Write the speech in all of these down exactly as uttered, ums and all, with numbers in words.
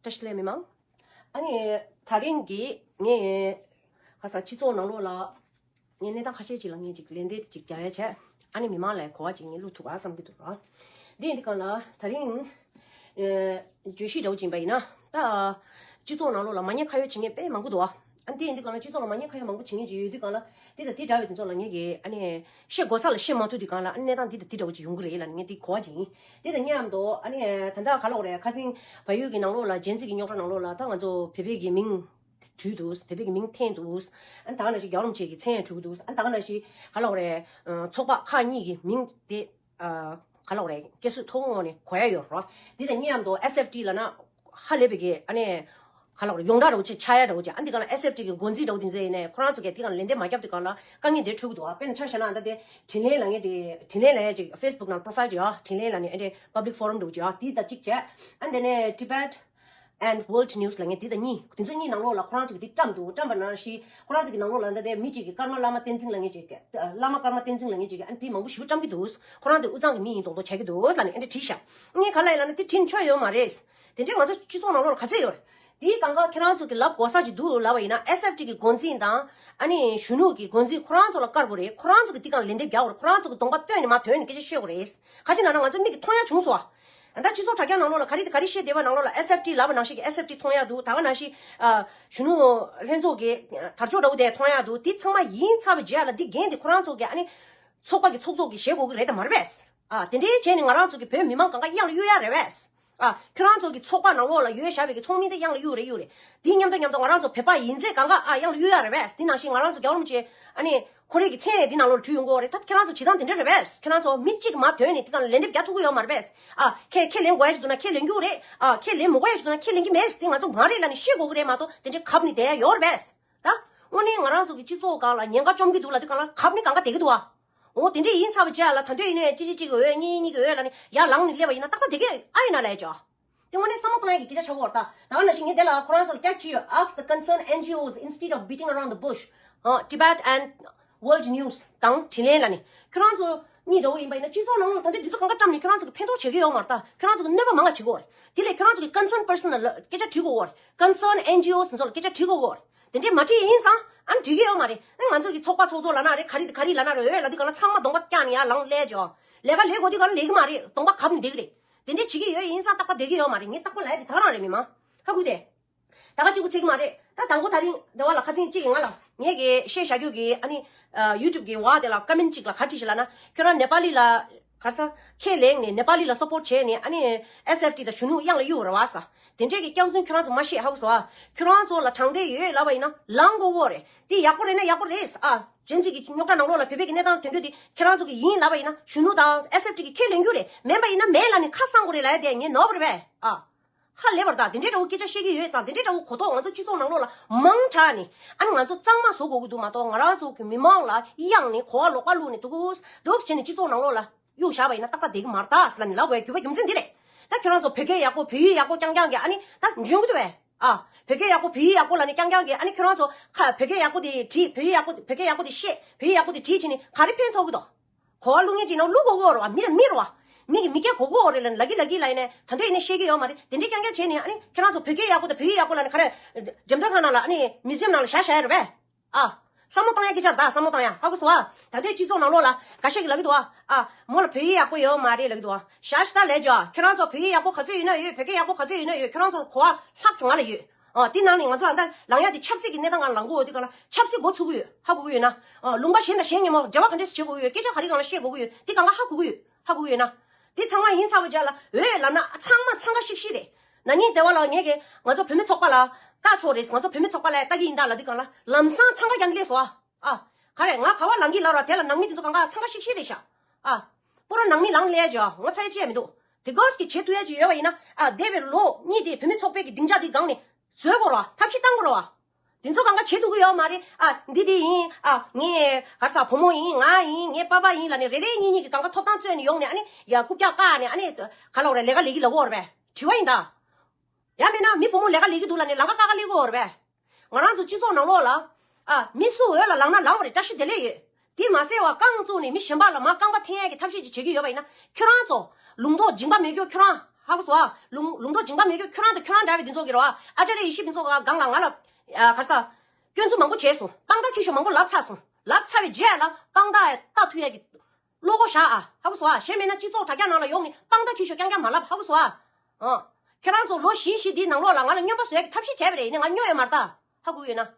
བཀྲ་ཤིས་བདེ་ལེགས་མི་མང་། ཨ་ནི་དེ་རིང་གི་ངས་ཁ་སང་སྤྱི་ཚོགས་ནང་ལོགས་ལ་ངས་གནས་སྟངས་ཁ་ཤས་ཅིག་ལ་ངས་ཅིག་ལན་འདེབས་ཅིག་རྒྱག་ཡ་བྱས། ཨ་ནི་མི་མང་ལ་གོ་བ་ཅིག་ངས་བླུག་ཐུབ་ག་བསམ་གྱི་འདུག་ར། འདི་ཡིན་དུས་གང་ལ་དེ་རིང་ཨ་བརྗོད་གཞི་འདྲ་བོ་ཅིག་ཡིན་པ་ཡིན་ན། ད་སྤྱི་ཚོགས་ནང་ལོགས་ལ་མ་ཉེས་ཁ་གཡོག་བྱེད་མཁན་དཔེ་མང་པོ་འདུག་ཨ། ཨ་འདི་ཡིན་དུས་གང་ལ་སྤྱི་ཚོགས་ལ་མ་ཉེས་ཁ་གཡོག་མང་པོ་བྱེད་མཁན་ཅིག་ཡོད་དུས་གང་ལ། འདི་དང་འདི་འདྲ་བའི་དེ་ཚོ་ལ་ངས་ཀྱི་ཨ་ནི་བཤད་དགོས་ས་ལ་བཤད་མ་ཐུབ་དུས་གང་ལ། ཨ་ནི་གནས་སྟངས་འདི་དང་འདི་འདྲ་བོ་ཅིག་ཡོང་གི་རེད་ལབ་ནས་ངས་འདི་གོ་བ་ཅིག་ཡིན། འདི་དང་མཉམ་དུ་ཨ་ནི་ད་ལྟ་ག་ལབ་དགོས་རེད། ཁ་སང་བལ་ཡུལ་གྱི་ནང་ལོགས་ལ་ཇེན་ཛི་གི་རྙོག་དྲ་ནང་ལོགས་ལ་ད་ང་ཚོ་བོད་པའི་གི་མིང་བྲིས་འདུག་བོད་པའི་གི་མིང་འཐེན་འདུག་ཨ་ནི་ད་ག་ནང་བཞིན་རྒྱལ་བ་རིན་པོ་ཆེ་གི་མཚན་ཡང་བྲིས་འདུག་ཨ་ནི་ད་ག་ནང་བཞིན་ག་ལབ་དགོས་རེད། ཚོགས་པ་ཁག་གཉིས་ཀྱི་མིང་དེ་ག་ལབ་དགོས་རེད། སྐད་སྲོལ་མཐོ་པོའི་ངང་ནས་གོ་ཡ་ཡོད་རེད། འདི་དང་མཉམ་དུ་ཨེས་ཨེཕ་ཊི་ལབ་ན་ཧ་ལས་པའི་གི་ཨ་ནི་ག་ལབ་དགོས་རེད། ཡོངས་གྲགས་འདྲ་བོ་ཅིག་ཆགས་ཡ་འདྲ་བོ་ཅིག་ཨ་འདི་ག་ལ་ཨེས་ཨེཕ་ཊི་གི་འགོ་འཛིན་འདྲ་བོ་དེ་ཚོ་ཡིན་ནའི་ཁོ་རང་ཚོ་གིས་དེ་ག་ལ་ལན་འདེབས་མ་བརྒྱབ་དུས་གང་ལ་དཀའ་ངལ་འདི་འཕྲད་ཀྱི་འདུག་ཨ་དཔེར་ན་ཆ་བཞག་ན་ད་དེ་དྲིན་ལན་ལབ་མཁན་དེ། དྲིན་ལན་ལབ་ཡ་ཅིག་ཕེ་སི་བུག་ནང་པོ་རོ་ཕའིལ་ཅིག་ཡོད། དྲིན་ལན་ལབ་ནས་ཨ་འདྲའི་པབ་ལིག་ཕོ་རམ་འདྲ་བོ་ཅིག་ཡོད། དེ་དང་གཅིག་བྱས། ཨ་འདི་ནས་Tibet and World News ལབ་མཁན་དེ་དང་གཉིས། དེ་ཚོ་གཉིས་ནང་ལོགས་ལ་ཁོ་རང་ཚོ་གིས་དེ་བཀྲམ་འདུག་བཀྲམ་པ་ནང་བཞིན་ཁོ་རང་ཚོ་གི་ནང་ལོགས་ལ་ད་ལྟའི་མི་གཅིག་གིས་ཀརྨ་བླ་མ་བསྟན་འཛིན་ལབ་མཁན་ཅིག་བླ་མ་ཀརྨ་བསྟན་འཛིན་ལབ་མཁན་ཅིག་གིས་ཨ་ནི་དེ་མང་པོ་ཞེ་པོ་བཀྲམ་གྱི་འདུག་ཁོ་རང་དེ་དབུས་གཙང་གི་མི་ཡིན་མདོག་མདོག་བྱེད་ཀྱི་འདུག་ལབ་ནས་ཨ་འདྲ་བྲིས་ཤག་ངས་ག་ལབ་ཡིན་ལབ་ན་དེ་བྲིས་ཆོག་ཡོད་མ་རེད། དེ་འདྲའི་ང་ཚོ་སྤྱི་ཚོགས་ནང་ལོགས་ལ་ག་ཚད་ཡོད་རེད། དེའི་སྒང་ག་ཁྱེད་རང་ཚོ་གིས་ལབ་དགོས་ས་ཅིག་འདུག་ལབ་པ་ཡིན་ན། ཨེས་ཨེཕ་ཊི་གི་འགོ་འཛིན་དང་ཨ་ནི་གཞོན་ནུ་གི་འགོ་འཛིན་ཁོ་རང་ཚོ་ལ་བཀར་དགོས་རེད། ཁོ་རང་ཚོ་གིས་དེ་སྒང་ལན་འདེབས་རྒྱག་དགོས་རེད། ཁོ་རང་ཚོ་གིས་གདོང་པ་སྟོན་ནས་མར་དོན་ནས་སྐད་ཆ་བཤད་དགོས་རེད། ག་ཅི་ན་ན་ང་ཚོ་མིག་གིས་མཐོང་ཡ་བྱུང་སོང་ཨ། ད་སྤྱི་ཚོགས་དྲ་རྒྱ་ནང་ལོགས་ལ་ག་རེ་ག་རེ་བཤད་བསྡད་པ་ནང་ལོགས་ལ་ཨེས་ཨེཕ་ཊི་ལབ་པ་ནང་བཞིན་གྱི་ཨེས་ཨེཕ་ཊི་མཐོང་ཡ་འདུག་ད་ག་ནང་བཞིན་ཨ་གཞོན་ནུ་ལྷན་ཚོགས་ཀྱི་དར་ལྕོག་འདྲ་བོ་དེ་མཐོང་ཡ་འདུག་དེ་ཚང་མ་ཡིན་ཚར་བའི་རྗེས་ལ་འདི་འགན་དེ་ཁོ་རང་ཚོ་གི་ཨ་ནི་ཚོགས་པ་གི་ཚོགས་གཙོ་གིས་བཞེས་དགོས་ཀྱི་རེད་དམ་མ་རེད་པས། ཨ་དེ་འདྲའི་བྱས་ནས་ང་རང་ཚོ་གི་བོད་མི་མང་གང་ག་གཡང་ལ་གཡུག་ཡ་རེད་པས། ཨ་ཁྱོད་རང་ཚོ་གི་ཚོགས་པ་ནང་ལོགས་ལ་ཡོད་བཞག་པའི་གི་ཚོགས་མི་དེ་གཡང་ལ་གཡུག་རེད་གཡུག་རེད། དེ་མཉམ་དུ་མཉམ་དུ་ང་རང་ཚོ་བོད་པ་ཡིན་ཚད་གང་ག་ཨ་གཡང་ལ་གཡུག་ཡ་རེད་པས། དེ་ནང་བཞིན་ང་རང་ཚོ་རྒྱལ་བ་རིན་པོ་ཆེ་ཨ་ནི་ཁོ་རའི་གི་མཚན་ཡང་འདི་ནང་ལོགས་ལ་བྲིས་ཡོང་གི་ཡོད་རེད། ད་ཁྱེད་རང་ཚོ་བྱེད་སྟངས་དེ་འདྲ་རེད་པས། ཁྱེད་རང་ཚོ་མི་གཅིག་མར་དོན་ནས་དེ་གང་ལ་ལན་འདེབས་རྒྱག་ཐུབ་ཀྱི་ཡོད་མ་རེད་པས། ཨ་ཁས་ཁས་ལེན་དགོས་ཡ་ཞིག་འདུག་ན་ཁས་ལེན་གྱི་རེད། ཨ་ཁས་ལེན་མི་དགོས་ཡ་ཞིག་འདུག་ན་ཁས་ལེན་གྱི་མེད། དེ་ང་ཚོ་མ་རེད་ལབ་ནས་བཤད་དགོས་ཀྱི་རེད་མ་གཏོགས་དེ་འདྲའི་གབ་ནས་བསྡད་ཡ་ཡོད་རེད་པས། ད་དངོས་གནས་ང་རང་ཚོ་གི་སྤྱི་ཚོགས་སྒང་ལ་ཉེན་ཁ་བཅོམ་གྱི་འདུག་ལབ་དུས་སྒང་ལ་གབ་ནས་གང་ག་བསྡད་ཀྱི་འདུག་ཨ། འོ་དེ་འདྲས་ཡིན་ཚར་བའི་རྗེས་ལ་ད་དུང་ཡིན་ནའི་ཅི་ཅི་གཅིག་གི་འོས་གཉིས་གཉིས་ཀྱི་འོས་ལབ་ནས་ཡར་ལངས་ནས་སླེབས་པ་ཡིན་ན་ཏག་ཏག་བསྡད་ཀྱི་ཨ་ཡིན་ན་ལབ་ཡ་ཅིག་དེ་དངོས་གནས་བསམ་བློ་གཏོང་ཡ་གི་སྐད་ཆ་ཆགས་ཀྱི་ཡོད་རེད། ད་ད་ག་ནང་བཞིན་ངས་དེ་ལ་ཁོ་རང་ཚོ་ལ་བསྐྱར་བྲིས་ཡོད། Ask the concerned N G Os instead of beating around the bush. ཨ་Tibet and World News དང་དྲིན་ལན་ལབ་ནས་ཁྱོད་རང་ཚོ་གཉིས་འདྲ་བོ་ཡིན་པ་ཡིན་ན་སྤྱི་ཚོགས་ནང་ལོགས་ད་ལྟ་འདི་ཚོ་གང་ག་བཀྲམ་ནས་ཁྱོད་རང་ཚོ་གི་ཕན་ཐོགས་བྱེད་ཀྱི་ཡོད་མ་རེད། ད་ཁྱོད་རང་ཚོ་གི་གནོད་པ་མང་ག་བྱེད་ཀྱི་ཡོད་རེད། དེ་ལས་ཁྱོད་རང་ཚོ་གི་concerned person ལ་སྐད་ཆ་དྲི་དགོས་ཀྱི་ཡོད་རེད། Concerned N G Os དེ་ཚོ་ལ་སྐད་ཆ་དྲི་དགོས་ཀྱི་ཡོད་རེད། དེ་འདྲས་མ་དྲིས་ཡིན་ཙང་ཨ་ནི་འགྲིག་གི་ཡོད་མ་རེད། ཨ་ང་ཚོ་གི་ཚོགས་པ་ཚོགས་གཙོ་ལབ་ན་རེད། ག་རེ་ག་རེ་ལབ་ན་རེད། འོས་ལབ་དུས་གང་ལ་ཚང་མ་གདོང་པ་བཀྱགས་ནས་ཡར་ལངས་སླེབས་ཅོ། ལས་ཀ་ལས་དགོས་དུས་གང་ལ་ལས་ཀྱི་མ་རེད། གདོང་པ་གབ་ནས་བསྡད་ཀྱི་རེད། དེ་འདྲས་བྱེད་ཀྱི་ཡོད་ཡིན་ཙང་རྟག་པར་བསྡད་ཀྱི་ཡོད་མ་རེད། ངས་རྟག་པར་ལབ་ཡ་དེ་ད་ག་རང་རེད། མི་མང་ཧ་གོ་དེ། ད་ག་གཅིག་པུ་ཚིག་མ་རེད། ད་དང་པོ་ད་རིང་འདི་བ་ལ་ཁ་སང་གཅིག་གིས་ང་ལ་ངས་གི་བཤད་བཞག་རྒྱུ་གི་ཨ་ནི་ཡུ་ཊུབ་གི་བ་དེ་ལ་ཀོ་མེན་ཊི་གཅིག་ལ་ག་རེ་བྲིས་ཤག་ལབ་ན། ཁྱོད་རང་ནེ་པ་ལི་ལ་ག་རེ་ཟ་ཁས་ལེན་ནས་ནེ་པ་ལི་ལ་སབ་པོར་ཊི་བྱས་ནས་ཨ་ནི་ཨེས་ཨེཕ་ཊི་དང་གཞོན་ནུ་གཡང་ལ་གཡུག་རེད་བ་ཟ། དེ་འདྲས་ཀྱི་སྐྱག་རྫུན་ཁྱོད་རང་ཚོ་མ་བཤད། ཧ་གོ་སོང་ཨ། ཁྱོད་རང་ཚོ་ལ་དྲང་བདེན་ཡོད་ལབ་པ་ཡིན་ན་ལངས་དགོས་ཀྱི་རེད། དེ་ཡག་པོ་རེད་ན་ཡག་པོ་རེད་ཨ། ཇེན་ཛི་གི་རྙོག་དྲ་ནང་ལོགས་ལ་བོད་པའི་གི་གནས་སྟངས་ཐོན་རྒྱུ་དེ་ཁྱེད་རང་ཚོ་གི་ཡིན་ལབ་པ་ཡིན་ན་གཞོན་ནུ་དང་ཨེས་ཨེཕ་ཊི་གི་ཁས་ལེན་རྒྱུ་རེད། མེད་པ་ཡིན་ན་མེད་ལབ་ནས་ཁ་གསང་དགོས་རེད་ལབ་ཡ་དེ་ངས་ནོར་བ་རེད་པས་ཨ། ཧ་ལས་པར་ད་དེ་འདྲའི་འདྲ་བོ་སྐད་ཆ་བཤད་ཀྱི་ཡོད་ཙང་། དེ་འདྲའི་འདྲ་བོ་གོ་རྟོགས་ང་ཚོ་སྤྱི་ཚོགས་ནང་ལོགས་ལ་མང་དྲགས་ནས་ཨ་ནི་ང་ཚོ་གཙང་མ་བཟོ་དགོས་ཀྱི་འདུག་མ་གཏོགས། ང་རང་ཚོ་གི་མི་མང་ལ་གཡང་ནས་གོ་བ་ལོག་པ་བླུགས་ནས་འདུག་འདུག་བྱས་ནས་སྤྱི་ཚོགས་ནང་ལོགས་ལ་གཡུག་བཞག་པ་ཡིན་ན་ཏག་ཏག་བསྡད་ཀྱི་མ་རེད་ད་ཟེར་ལབ་ནས་ལབ་དགོས་རྒྱུ་བ་རྒྱུ་མཚན་འདི་རེད། ད་ཁྱོད་རང་ཚོ་བོད་སྐད་ཡག་པོ་བོད་ཡིག་ཡག་པོ་རྐྱང་རྐྱང་གིས་ཨ་ནི་ད་འཇོན་གྱི་འདུག་བས་ཨ། བོད་སྐད་ཡག་པོ་བོད་ཡིག་ཡག་པོ་ལབ་ནས་རྐྱང་རྐྱང་གིས་ཨ་ནི་ཁྱོད་རང་ཚོ་ཁ་བོད་སྐད་ཡག་པོ་དེ་བྲིས། བོད་ཡིག་ཡག་པོ་བོད་སྐད་ཡག་པོ་དེ་བཤད། བོད་ཡིག་ཡག་པོ་དེ་བྲིས་བྱས་ནས་ག་རེ་ཕན་ཐོགས་ཀྱི་འདུག་གོ་བ་བླུག་མཁན་ཅིག་ན་བླུག་དགོས་ཀྱི་ཡོད་རེད་བ། མི་ལ་མི་རེད་བ། མི་གི་མི་སྐད་གོ་གི་ཡོད་རེད་ལབ་ནས་ལབ་ཀྱི་ལབ་ཀྱི་ལབ་ཡིན་ནའི་ད་དུང་ཡིན་ནའི་ཤེས་ཀྱི་ཡོད་མ་རེད། དེ་འདྲའི་རྐྱང་རྐྱང་བྱས་ནས་ཨ་ནི་ཁྱེད་རང་ཚོ་བོད་སྐད་ཡག་པོ་དང་བོད་ཡིག་ཡག་པོ་ལབ་ནས་ག་རེ་འགྲེམས་སྟོན་ཁང་ནང་ལ་ཨ་ནི་མིའུ་ཛི་ཡམ་ནང་ལ་བཞག་བཞག་ཡ་རེད་པས། ཨ། བསམ་བློ་གཏོང་ཡ་སྐད་ཆ་རེད་ད། བསམ་བློ་གཏོང་ཡ། ཧ་གོ་སོང་ཨ། ད་ལྟའི་སྤྱི་ཚོགས་ནང་ལོགས་ལ་འགའ་ཤས་ཀྱིས་ལབ་ཀྱི་འདུག་ཨ། ཨ། མོ་ལ་བོད་ཡིག་ཡག་པོ་ཡོད་མ་རེད་ལབ་ཀྱི་འདུག་ཨ། བཞག་ཤི་ད་ལས་ཇོ། ཁྱེད་རང་ཚོ་བོད་ཡིག་ཡག་པོ་ག་ཚོད་ཡོད་ན་ཡོད། བོད་སྐད་ཡག་པོ་ག་ཚོད་ཡོད་ན་ཡོད། ཁྱེད་རང་ཚོ་གོ་བ་ལྷག་ཙམ་ང་ལ་ཡོད། ཨ། དེ་ནང་ནས་ང་ཚོ་ཨ་ད་ལངས་ཡ་དེ་ཆབ་སྲིད་ཀྱི་གནས་སྟངས་སྒང་ལ་ལངས་དགོས་འོ་དེ་ག་ལ་ཆབ་སྲིད་འགོ་ཚུགས་ཀྱི་ཡོད། ཧ་གོ་གི་ཡོད་ན། ཨ། ལུང་པ་གཞན་དང་གཞན་མཉམ་པོ་འབྲེལ་བ་ག་འདྲས་སེ་བྱེད་དགོས་ཀྱི་ཡོད། དེ་གང་ག་ཧ་གོ་གི་ཡོད། ཧ་གོ་གི་ཡོད་ན། དེ་ཚང་མ་ཡིན་ཚར་བའི་རྗེས་ལ་འོས་ལབ་ན་ཚང་མ་འཚང་ཁ་ཤིག་ཤིག་རེད། ན་ནིང་དེ་བ་ལ་ངས་ཀྱི་ང་ཚོ་བུད་མེད་ཚོགས་པ་ལ་ལྟ་ཆོག་རེད། ང་ཚོ་བུད་མེད་ཚོགས་པ་ལ་ལྟ་གི་ཡིན་ད་ལབ་དུས་གང་ལ་ལམ་སང་འཚང་ཁ་རྒྱག་ནས་སླེབས་སོང་ཨ། ཨ། ག་རེ་ང་ག་བ་ལངས་ཀྱི་ལབ་ར། དེ་ལ་ནང་མི་དེ་ཚོ་གང་ག་འཚང་ཁ་ཤིག་ཤིག་རེད་ཤག་ཨ། པུ་ར་ནང་མི་ལངས་སླེབས་ཡ་ཅིག་ཨ། ངོ་ཚ་ཡ་ཅི་ཡང་མི་འདུག་དེ་གོས་ཀྱི་བྱེད་ཐུབ་ཡ་ཅིག་ཡོད་པ་ཡིན་ན་ཨ། འདས་པའི་ལོ་གཉིས་དེ་བུད་མེད་ཚོགས་པའི་གི་སྡིངས་ཆ་དེ་སྒང་ནས་བཟོས་དགོས་ར། ཐབས་ཤེས་བཏང་དགོས་ར། དེ་ཚོ་གང་ག་བྱེད་ཐུབ་ཀྱི་ཡོད་མ་རེད། ཨ། འདི་དེ་ཡིན། ཨ། ངས་ག་རེ་ཟ་བུ་མོ་ཡིན། ང་ཡིན། ངའི་པ་ཕ་ཡིན་ལབ་ནས་རེ་རེ་གཉིས་གཉིས་ཀྱི་གང་ག་ཐོབ་ཐང་རྩོད་ནས་ཡོང་ནས་ཨ་ནི་ཡ་རྐུབ་བཀྱག་བཀག་ནས་ཨ་ནི་ག་ལབ་དགོས་རེད། ལས་ཀ་ལས་ཀྱི་ལབ་དགོས་རེད་པས། དྲི་བ་ཡིན་ད། ཡང་མིན་ན་མི་བུ་མོ་ལས་ཀ་ལས་ཀྱི་འདུག་ལབ་ནས་ལམ་ཁ་ཀ་ཁ་སླེབས་དགོས་རེད་པས། ང་རང་ཚོ་སྤྱི་ཚོགས་ནང་ལོགས་ལ། ཨ། མི་སུ་འོས་ལ་ལངས་ན་ལངས་པ་རེད། བཀྲ་ཤིས་བདེ་ལེགས་ཡོད། དེ་མ་ཟད་པ་རྐང་བཙུགས་ནས་མི་གཞན་པ་ལ་མར་རྐང་པ་འཐེན་ཡས་ཀྱི་ཐབས་ཤེས་ཅིག་བྱེད་ཀྱི་ཡོད་པ་ཡིན་ན་ཁྱོད་རང་ཚོ་ལུང་རྟོགས་སྦྱིན་པ་མེད་རྒྱུ་ཁྱོད་རང་ ཧ་གོ་སོང་ཨ། ལུང་ལུང་རྟོགས་སྦྱིན་པ་མེད་རྒྱུ་ཁྱོད་རང་དང་ཁྱོད་རང་འདྲ་བའི་འདི་ཚོ་གི་རེད་བ། ཨ་ཅར་ཡེ་ཤེས་འདི་ཚོ་ག་སྒང་ལ་ང་ལ་ཨ་ག་རེ་ཟ། སྐྱོན་འཛུགས་མང་པོ་བྱས་སོང་། དཔང་རྟགས་འཁྱེར་ཤོག་མང་པོ་ལབ་ཚར་སོང་། ལབ་ཚར་བའི་རྗེས་ལ་དཔང་རྟགས་ལྟ་ཐུབ་ཡ་གི་བློ་ཁོག་བཞག་ཨ། ཧ་གོ་སོང་ཨ། གཞན་མེད་ན་སྤྱི་ཚོགས་དྲ་རྒྱ་ནང་ལ་ཡོང་ནས་དཔང་རྟགས་འཁྱེར་ཤོག་རྐྱང་རྐྱང་མ་ལབ། ཧ་གོ་སོང་ཨ། ཨ། ཁྱེད་རང་ཚོ་ལོ་བཞི་བཞི་འདིའི་ནང་ལོགས་ལ་ང་ལ་སྨྱོན་པ་བཟོ་ཡ་གི་ཐབས་ཤེས་བྱས་པ་རེད། ཡིན་ནའི་ང་སྨྱོ་ཡོད་མ་རེད་ད། ཧ་གོ་གི་ཡོད་ན།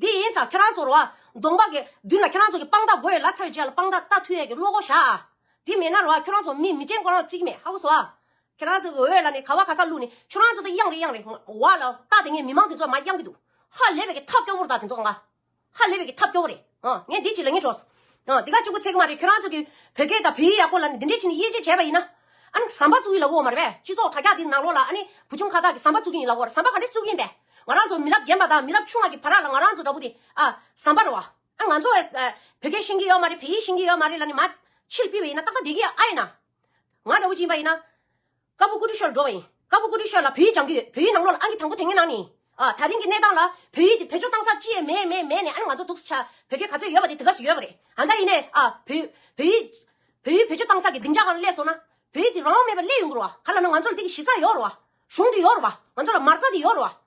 འདི་ཡིན་ཙང་ཁྱེད་རང་ཚོ་རེད་བ། གདོང་པ་གི་མདུན་ལ་ཁྱེད་རང་ཚོ་གི་དཔང་རྟགས་དགོས་ཡོད་ལབ་ཚར་བའི་རྗེས་ལ་དཔང་རྟགས་ལྟ་ཐུབ་ཡ་གི་བློ་ཁོག་བཞག་ཨ། འདི་མེད་ན་རེད་བ། ཁྱེད་རང་ཚོ་མི་མི་ཅན་ཁོ་རང་བརྩི་གི་མེད། ཧ་གོ་སོང་ཨ། ཁྱེད་རང་ཚོ་གི་འོས་ལ་ནི་ག་བ་ག་ས་བླུགས་ནས་ཁྱེད་རང་ཚོ་ད་གཡང་རེད་གཡང་རེད། འོག་ལ་ལྟ་དེ་ངས་མི་མང་དེ་ཚོ་མ་གཡང་གི་འདུག་ཧ་ལས་པའི་གི་ཐབས་སྐྱོ་བོ་རེད་ད་དེ་ཚོ་གང་ག་ཧ་ལས་པའི་གི་ཐབས་སྐྱོ་བོ་རེད། ཨ། ངས་འདི་ཅིག་ལབ་སྙིང་བྲོ་སོང་། ཨ། འདི་ག་གཅིག་པུ་ཚད་གི་མ་རེད། ཁྱོད་རང་ཚོ་གི་བོད་སྐད་དང་བོད་ཡིག་ཡག་པོ་ལབ་ནས་འདི་འདྲས་བྱས་ནས་དབྱེ་འབྱེད་བྱས་པ་ཡིན་ན། ཨ་ནི་ཟམ་པ་བཙུགས་ཀྱི་ལབ་གོ་མ་རེད་པས། སྤྱི་ཚོགས་དྲ་རྒྱ་འདི་ནང་ལོགས་ལ་ཨ་ནི་བུ་ཆུང་ཁ་བཏགས་ཀྱི་ཟམ་པ་བཙུགས་ཀྱི་ཡིན་ལབ་གོ་རེད། ཟམ་པ་ག་འདྲས་བཙུགས་ཀྱི་ཡིན་པས། ང་རང་ཚོ་མི་རབས་རྒན་པ་དང་མི་རབས་ཆུང་བ་གི་བར་ལ་ང་རང་ཚོ་འདྲ་པོ་དེ་ཨ་ཟམ་པ་རེད་བ། ཨ། ང་ཚོ་ཨ་བོད་སྐད་ཤེས་ཀྱི་ཡོད་མ་རེད། བོད་ཡིག་ཤེས་ཀྱི་ཡོད་མ་རེད་ལབ་ནས་མར་ཕྱིར་ཕུད་པ་ཡིན་ན་ཏག་ཏག་བསྡད་ཀྱི་ཡོད། ཨ་ཡིན་ན། ང་འདྲ་པོ་ཅིག་ཡིན་པ་ཡིན་ན། ཀ་བུ་ཀུ་ཏི་ཤོར་འགྲོ་བ་ཡིན། ཀ་བུ་ཀུ་ཏི་ཤོར་ལ་བོད་ཡིག་སྦྱང་གི་ཡོད། བོད་ཡིག་ནང་ལོགས་ལ་ཨང་ཀི་དང་པོ་དེ་ངའི་ནང་ནས་ཡིན། ཨ། ད་རིང་གི་གནས་སྟངས་ལ་བོད་ཡིག་དེ་བེད་སྤྱོད་བཏང་ས་ཅི་ཡང་མེད་མེད་མེད་ནས། ཨ་ནི་ང་ཚོ་འདུག་ས་ཆ་བོད་སྐད་ག་ཚོད་ཡོད་པ་དེ་དེ་ག་ཚོད་ཡོད་པ་རེད། ཨ། ད་ཡིན་ནའི་ཨ་བོད་བོད་ཡིག་བོད་ཡིག་བེད་སྤྱོད་བཏང་ས་གི་སྡིངས་ཆ་སྒང་ལ་སླེབས་སོང་ན། བོད་ཡིག་དེ་རང་དབང་མེད་པར་སླེབས་ཡོང་གི་རེད་བ། ག་ལབ་ན་ང་ཚོ་ལ་དེ་གི་གཞི་རྩ་ཡོད་རེད་བ། གཞུང་དེ་ཡོད་རེད་བ། ང་ཚོ་ལ་མ་རྩ་དེ་ཡོད་རེད་བ།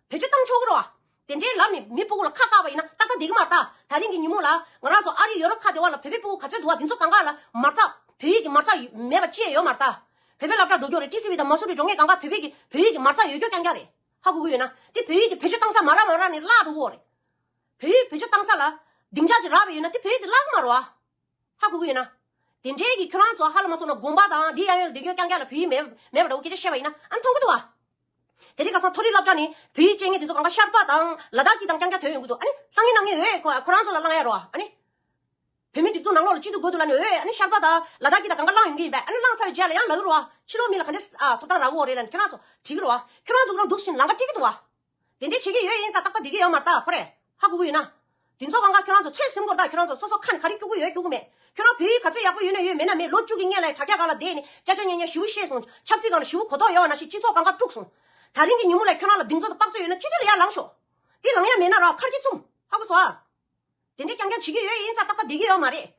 བེད་སྤྱོད་བཏང་ཆོག་གི་རེད་བ། དེ་འདྲའི་ལབ་ནས་མི་སྤུ་གུ་ལ་ཁ་བཀག་པ་ཡིན་ན་ཏག་ཏག་བསྡད་ཀྱི་མ་རེད་ད། ད་རིང་གི་ཉིན་མོ་ལ་ང་རང་ཚོ་ཨ་རི་ཡོ་རོབ་ཁ་བདེ་བ་ལ་བོད་པའི་སྤུ་གུ་ག་ཚོད་འདུག་བ། དེ་ཚོ་གང་ག་ལ་མ་རྩ། བོད་ཡིག་གི་མ་རྩ་མེད་པ་ཅི་ཡང་ཡོད་མ་རེད་ད། བོད་པའི་སློབ་གྲྭ་འགྲོ་རྒྱུ་རེད། ཊི་སི་ཝི་དང་མ་སུ་རི་འགྲོ་མཁན་གང་ག་བོད་པའི་གི་བོད་ཡིག་གི་མ་རྩ་ཡོད་རྒྱུ་རྐྱང་རྐྱང་རེད། ཧ་གོ་གི་ཡོད་ན། དེ་བོད་ཡིག་དེ་བེད་སྤྱོད་བཏང་ས་མ་རག་མ་རག་ནས་བརླག་འགྲོ་གི་ཡོད་རེད། བོད་ཡིག་བེད་སྤྱོད་བཏང་ས་ལ་སྡིངས་ཆ་ཅིག་རག་པ་ཡོད་ན་དེ་བོད་ཡིག་དེ་བརླག་གི་མ་རེད་བ། ཧ་གོ་གི་ཡོད་ན། དེ་འདྲའི་གི་ཁྱོད་རང་ཚོ་ཧ་ལ་མ་སོང་ན་དགོན་པ་དང་འདི་ཡང་ཡོད་ལ་བསྡད་རྒྱུ་རྐྱང་རྐྱང་ལ་བོད་ཡིག་མེད་མེད་པ་འདྲ་བོ་སྐད་ཆ་བཤད་པ་ཡིན་ན་ཨ་ནི་མཐོང་གི་འདུག་བ། དེ་རིང་ཁ་སང་མཐོ་རིམ་སློབ་གྲྭ་ནས་བོད་ཡིག་སྦྱང་མཁན་དེ་ཚོ་གང་ག་ཤར་པ་དང་ལ་དྭགས་སྐད་དང་རྐྱང་རྐྱང་ཐོན་ཡོང་གི་འདུག་ཨ་ནི་སང་ཉིན་གནངས་ཉིན་འོས་ཁོ་ཁོ་རང་ཚོ་ལ་བླང་ཡ་རོ། ཨ་ནི་བོད་མིའི་སྒྲིག་འཛུགས་ནང་ལོགས་ལ་སྐྱིད་སྡུག་དགོས་འདུག་ལབ་ནས་འོས། ཨ་ནི་ཤར་པ་དང་ལ་དྭགས་སྐད་དང་གང་ག་བླངས་ཡོང་གི་ཡིན་པས། ཨ་ནི་བླངས་ཚར་བའི་རྗེས་ལ་ཡང་ལབ་ཀྱི་རོ། ཕྱི་ལོགས་མི་ལ་ག་འདྲས་ཨ་ཐོབ་ཐང་རག་གི་ཡོད་རེད་ལབ་ནས་ཁྱོད་རང་ཚོ་དྲིས་ཀྱི་རོ། ཁྱོད་རང་ཚོ་གི་རང་འདུག་བཞིན་ལམ་ཁ་སྤྲད་ཀྱི་འདུག་བ། དེ་འདྲས་བྱེད་ཀྱི་ཡོད་ཡིན་ཙང་ཏག་ཏག་བསྡད་ཀྱི་ཡོད་མ་རེད་ད། ཁོ་རེ་ཧ་གོ་གི་ཡོད་ན། དེ་ཚོ་གང་ག་ཁྱོད་རང་ཚོ་ཚོད་ཟིན་དགོས་རེད་ད། ཁྱོད་རང་ཚོ་སོ་སོ་ཁ་ནས་ག་རེ་སྐྱུག་གི་ཡོད་སྐྱུག་གི་མེད། ཁྱོད་རང་བོད་ཡིག་ག་ཚོད་ཡག་པོ་ཡོད་ན་ཡོད། མེད་ན་མེད། ལོ་བཅུ་གི་སྔོན་ལ་དྲ་རྒྱ་སྒང་ལ་བསྡད་ནས་ཅ་ཅ་ཉེ་ཉེ་ཞེ་པོ་བཤད་སོང་། ཆབ་སྲིད་སྒང་ལ་ཞེ་པོ་གོ་རྟོགས་ཡོད་པ་ནང་བཞིན་སྤྱི་ཚོགས་སྒང་ག་དཀྲུགས་སོང་། ད་རིང་གི་ཉིན་མོ་ལ་ཁྱོད་རང་ལ་གདེང་ཚོད་དང་དཔག་ཚོད་ཡོད་ན་སྤྱི་འཐུས་ལ་ཡར་ལངས་ཤོག་དེ་ལངས་ཡ་མེད་ན་ར་ཁར་གྱིས་བཙུམ། ཧ་གོ་སོང་ཨ། དེ་འདྲས་རྐྱང་རྐྱང་བྱེད་ཀྱི་ཡོད་ཡིན་ཙང་ཏག་ཏག་བསྡད་ཀྱི་ཡོད་མ་རེད།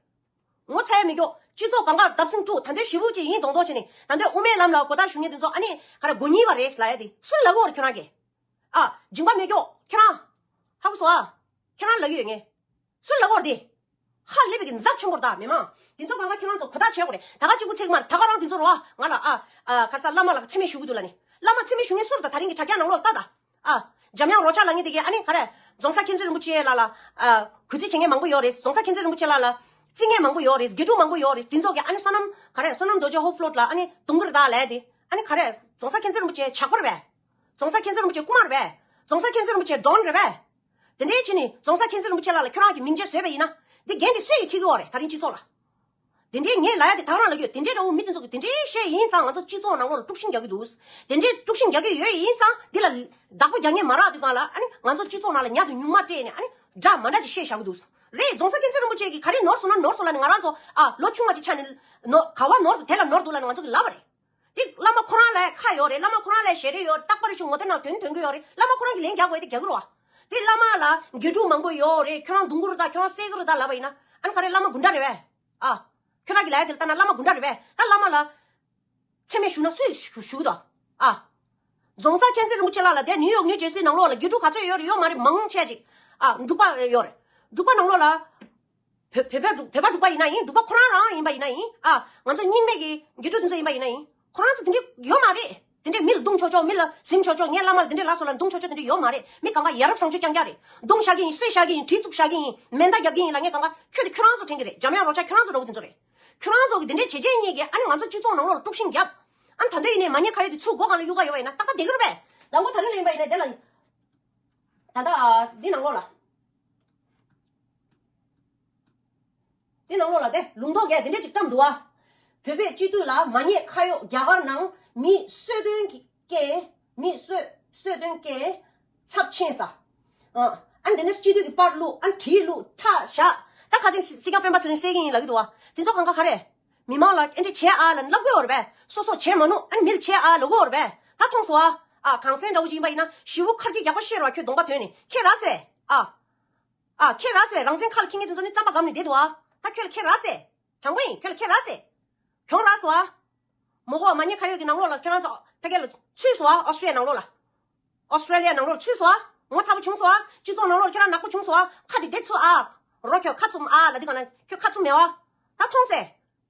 ངོ་ཚ་ཡ་མི་སྐྱོ། སྤྱི་ཚོགས་སྒང་ག་བརྡབ་གསིག་དཀྲུགས། ད་འདོད་ཞེ་པོ་ཅིག་ཡིན་མདོག་མདོག་བྱས་ནས་ད་འདོད་དབུ་མའི་ལམ་ལ་གོ་བརྡ་ཞུ་མཁན་དེ་ཚོ་ཨ་ནི་ག་རེ་མགོ་རྙིང་པ་རེད་ལབ་ཡ་དེ་སུ་ལབ་ཀྱི་ཡོད་རེད་ཁྱོད་རང་གིས། ཨ། སྦྱིན་པ་མི་སྐྱོ་ཁྱོད་རང་། ཧ་གོ་སོང་ཨ། ཁྱོད་རང་ལབ་ཀྱི་ཡོད་ངས། སུ་ལབ་ཀྱི་ཡོད་རེད་དེ། ཧ་ལས་པའི་གི་ཛབ་ཆེན་པོ་རེད་ད་མི་མང་། དེ་ཚོ་གང་ག་ཁྱེད་རང་ཚོ་གོ་བརྡ་བྱེད་དགོས་རེད། ད་ག་གཅིག་པུ་ཚད་གི་མ་རེད། ད་ག་རང་དེ་ཚོ་རེད་བ། ང་ལ་ཨ། ཨ། ག་རེ་ཟ། བླ་མ་ལ་མཚན་སྨད་ཞུ་གི་འདུག་ལབ་ནས། བླ་མ་མཚན་སྨད་ཞུ་མཁན་སུ་རེད། ད་ད་རིང་གི་དྲ་རྒྱ་ནང་ལོགས་ལ་ལྟ་ད། ཨ། འཇམ་དབྱངས་རོགས་ཆགས་ལབ་མཁན་དེ་གས་ཨ་ནི་ག་རེ། རྫོང་སར་མཁྱེན་བརྩེ་རིན་པོ་ཆེ་ལགས་ལ། ཨ། གུས་བརྩི་བྱེད་མཁན་མང་པོ་ཡོད་རེད། རྫོང་སར་མཁྱེན་བརྩེ་རིན་པོ་ཆེ་ལགས་ལ་བརྩི་མཁན་མང་པོ་ཡོད་རེད། དགེ་ཕྲུག་མང་པོ་ཡོད་རེད། དེ་ཚོ་གས་ཨ་ནི་བསོད་ནམས་ག་རེ། བསོད་ནམས་རྡོ་རྗེ་ཧོབ་ཕློ་ལ་ཨ་ནི་གདུང་དཀར་ད་ལབ་དེ། ཨ་ནི་ག་རེ། རྫོང་སར་མཁྱེན་བརྩེ་རིན་པོ་ཆེ་ཇག་པ་རེད་པས། རྫོང་སར་མཁྱེན་བརྩེ་རིན་པོ་ཆེ་རྐུ་མ་རེད་པས། རྫོང་སར་མཁྱེན་བརྩེ་རིན་པོ་ཆེ་ཌོན་རེད་པས། དེ་འདྲའི་ཕྱིར་ནི་རྫོང་སར་མཁྱེན་བརྩེ་རིན་པོ་ཆེ་ལགས་ལ་ཁྱོད་རང་གིས་མིང་ཆད་བཟོས་པ་ཡིན་ན། འདི་འགན་འདི་སུས་ཀྱིས་འཁྱེར་གྱི་ཡོད་རེད། ད་རིང་སྤྱི་ཚོགས་ལ། དེ་འདྲའི་ངས་ལབ་ཡ་དེ་ད་རང་ལབ་ཀྱི་ཡོད། དེ་འདྲའི་འདྲ་བོ་མི་དེ་ཚོ་གིས་དེ་འདྲའི་བཤད་ཡིན་ཙང་ང་ཚོ་སྤྱི་ཚོགས་ནང་ལོགས་ལ་དཀྲུག་ཤིང་རྒྱག་གི་འདུག་དེ་འདྲའི་དཀྲུག་ཤིང་རྒྱག་གི་ཡོད་ཡིན་ཙང་འདི་ལ་བདག་པོ་རྒྱག་མཁན་མ་རག་དུས་སྒང་ལ་ཨ་ནི་ང་ཚོ་སྤྱི་ཚོགས་ནང་ལ་ཉག་དང་ཉུང་མ་སྤྲད་ནས་ཨ་ནི་འདྲ་མ་འདྲ་ཅིག་བཤད་བཞག་གི་འདུག་རེད། རྫོང་སར་མཁྱེན་བརྩེ་རིན་པོ་ཆེ་གིས་ག་རེ་ནོར་སོང་ན་ནོར་སོང་ལབ་ནས་ང་རང་ཚོ་ཨ་ལོ་ཆུང་བ་ཅིག་ཆགས་ནས་ནོར་ག་བ་ནོར་འདུག་དེ་ལ་ནོར་འདུག་ལབ་ནས་ང་ཚོ་གིས་ལབ་པ་རེད། དེ་བླ་མ་ཁོ་རང་ལ་ཁ་ཡོད་རེད། བླ་མ་ཁོ་རང་ལ་ཞལ་རས་ཡོད་རེད། རྟག་པར་ཞིག་ངོ་དེབ་ནང་དོན་དོན་གྱི་ཡོད་རེད། བླ་མ་ཁོ་རང་གིས་ལན་རྒྱག་དགོས་དེ་རྒྱག་གི་རེད་བ། དེ་བླ་མ་ལ་དགེ་ཕྲུག་མང་པོ་ཡོད་རེད། ཁྱོད་རང་གདུང་དཀར་དང་ཁྱོད་རང་སེ་གོལ་དང་ལབ་པ་ཡིན་ན་ཨ་ནི་ག་རེ་བླ་མ་དགུ་འདྲ་རེད་པས། ཨ། ཁྱོད་རང་གིས་ལབ་ཡ་དེ་ལ་ལྟ་ན་བླ་མ་དགུ་འདྲ་རེད་པས། ད་བླ་མ་ལ་མཚན་སྨད་ཞུ་ན་སུས་ཞུ་ཞུ་གི་འདུག་ཨ། རྫོང་སར་མཁྱེན་བརྩེ་རིན་པོ་ཆེ་ལགས་ལ་དེ་ནིའུ་ཡོག་ནིའུ་ཇར་སི་ནང་ལོགས་ལ་དགེ་ཕྲུག་ག་ཚོད་ཡོད་རེད་ཡོད་མ་རེད་མང་ཆེ་ཅིག་ཨ། འབྲུག་པ་ཡོད་རེད། འབྲུག་པ་ནང་ལོགས་ལ། བོད་བོད་པ་འབྲུག་བོད་པ་འབྲུག་པ་ཡིན་ན་ཡིན། འབྲུག་པ་ཁོ་རང་རང་ཡིན་པ་ཡིན་ན་ཡིན། ཨ། ང་ཚོ་རྙིང་མའི་གི་དགེ་ཕྲུག་དེ་ཚོ་ཡིན་པ་ཡིན་ན་ཡིན། ཁོ་རང་ཚོ་དེ་འདྲ་ཡོད་མ་རེད། དེ་འདྲས་མི་ལ་རྡུང་ཆོག་ཆོག་མི་ལ་ཟིན་ཆོག་ཆོག་ངའི་བླ་མ་ལ་དེ་འདྲས་ལབ་སོང་ལབ་རྡུང་ཆོག་ཆོག་དེ་འདྲས་ཡོད་མ་རེད། མི་གང་ག་ཡ་རབས་བཟང་སྤྱོད་རྐྱང་རྐྱང་རེད། རྡུང་བཞག་གི་ཡིན། གསོད་བཞག་གི་ཡིན། གྲི་བཙུགས་བཞག་གི་ཡིན། མེ་མདའ་རྒྱབ་ཀྱི་ཡིན་ལབ་མཁན་གང་ག་ཁྱོད་དེ་ཁྱོད་རང་ཚོ་དྲན་གི་རེད། འཇམ་དབྱངས་རོགས་ཆ་ཁྱོད་རང་ཚོ་འདྲ་བོ་དེ་ཚོ་རེད། ཁྱོད་རང་ཚོ་གི་དེ་འདྲས་བྱས་རྗེས་གཉིས་ཀྱིས་ཨ་ནི་ང་ཚོ་སྤྱི་ཚོགས་ནང་ལོགས་ལ་དཀྲུག་ཤིང་བརྒྱབ། ཨ་ནི་ད་འདོད་ཡིན་ནའི་མ་ཉེས་ཁ་གཡོགས་དེ་ཚུར་སྒོ་སྒང་ལ་གཡུག་ག་ཡོད་པ་ཡིན་ན་ཏག་ཏག་བསྡད་ཀྱི་རེད་པས། ལམ་གོ་ད་རིང་ལ་ཡིན་པ་ཡིན་ན་དེ་ལ། ད་ལྟ་འདི་ནང་ལོགས་ལ། དེ་ནང་ལོགས་ལ་དེ་ལུང་རྟོགས་ཀྱིས་དེ་འདྲས་ཅིག་བཀྲམ་འདུག་ཨ། བོད་པའི་སྤྱི་འཐུས་ལ་མ་ཉེས་ཁ་གཡོགས། རྒྱ་གར་ནང་མི་གསོད་དོན་གྱི་རྐྱེན། མི་གསོད་གསོད་དོན་རྐྱེན་ཚབས་ཆེན་ཟེར། ཨ་ནི་དེ་ནས་སྤྱི་འཐུས་ཀྱི་པར་བླུགས། ཨ་ནི་གྲི་བླུགས། ཁྲག་བཞག་ད་ཁ་སང་སྲིད་སྐྱོང་སྤེན་པ་ཚེ་རིང་གསལ་གྱི་ཡིན་ལབ་ཀྱི་འདུག་ཨ། དེ་ཚོ་གང་ག་ག་རེ། མི་མང་ལ་ཨེ་འདྲས་བྱེད་ཨ་ལབ་ལབ་ཀྱི་ཡོད་རེད་པས། སོ་སོ་བྱེད་མ་ནུས་ཨ་ནི་མི་ལ་བྱེད་ཨ་ལབ་ཀྱི་ཡོད་རེད་པས། ད་མཐོང་སོང་ཨ། ཨ། གངས་སེང་འདྲ་བོ་ཅིག་ཡིན་པ་ཡིན་ན་ཞེ་པོ་ཁ་སྐད་རྒྱག་པ་ཤེས་རེད་བ། ཁྱོད་གདོང་པ་དོན་ནི་ཁྱེད་ར་ཟེར། ཨ། ཨ། ཁྱེད་ར་ཟེར། རང་བཙན་ཁ་ལ་འཁྱེར་མཁན་དེ་ཚོ་ནི་རྩམ་པ་སྒམ་ནས་བསྡད་འདུག་ཨ། ད་ཁྱོད་ལ་ཁྱེད་ར་ཟེར། དྲང་པོ་ཡིན། ཁྱོད་ལ་ཁྱེད་ར་ཟེར། གྱོང་རག་སོང་ཨ། མོ་གོ་མ་ཉེས་ཁ་ཡོད་ཀྱི་ནང་ལོགས་ལ་ཁྱོད་རང་ཚོ་ཕ་གི་ལ་ཚུད་སོང་ཨ། ཨོ་སི་ཀྲི་ལི་ཡ་ནང་ལོགས་ལ། ཨོ་སི་ཀྲི་ལི་ཡ་ནང་ལོགས་ལ་ཚུད་སོང་ཨ། ངོ་ཚ་པོ་བྱུང་སོང་ཨ། སྤྱི་ཚོགས་ནང་ལོགས་ལ་ཁྱོད་རང་ནག་པོ་བྱུང་སོང་ཨ། ཁ་དེ་བདེ་ཚུ་ཨ། རོ་ཁྱོད་ཁ་བཙུམ་ཨ་ལ་འདི་ག་ན་ཁྱོད་ཁ་བཙུམ་མེད་ཨ། ད་མཐོང་སེ།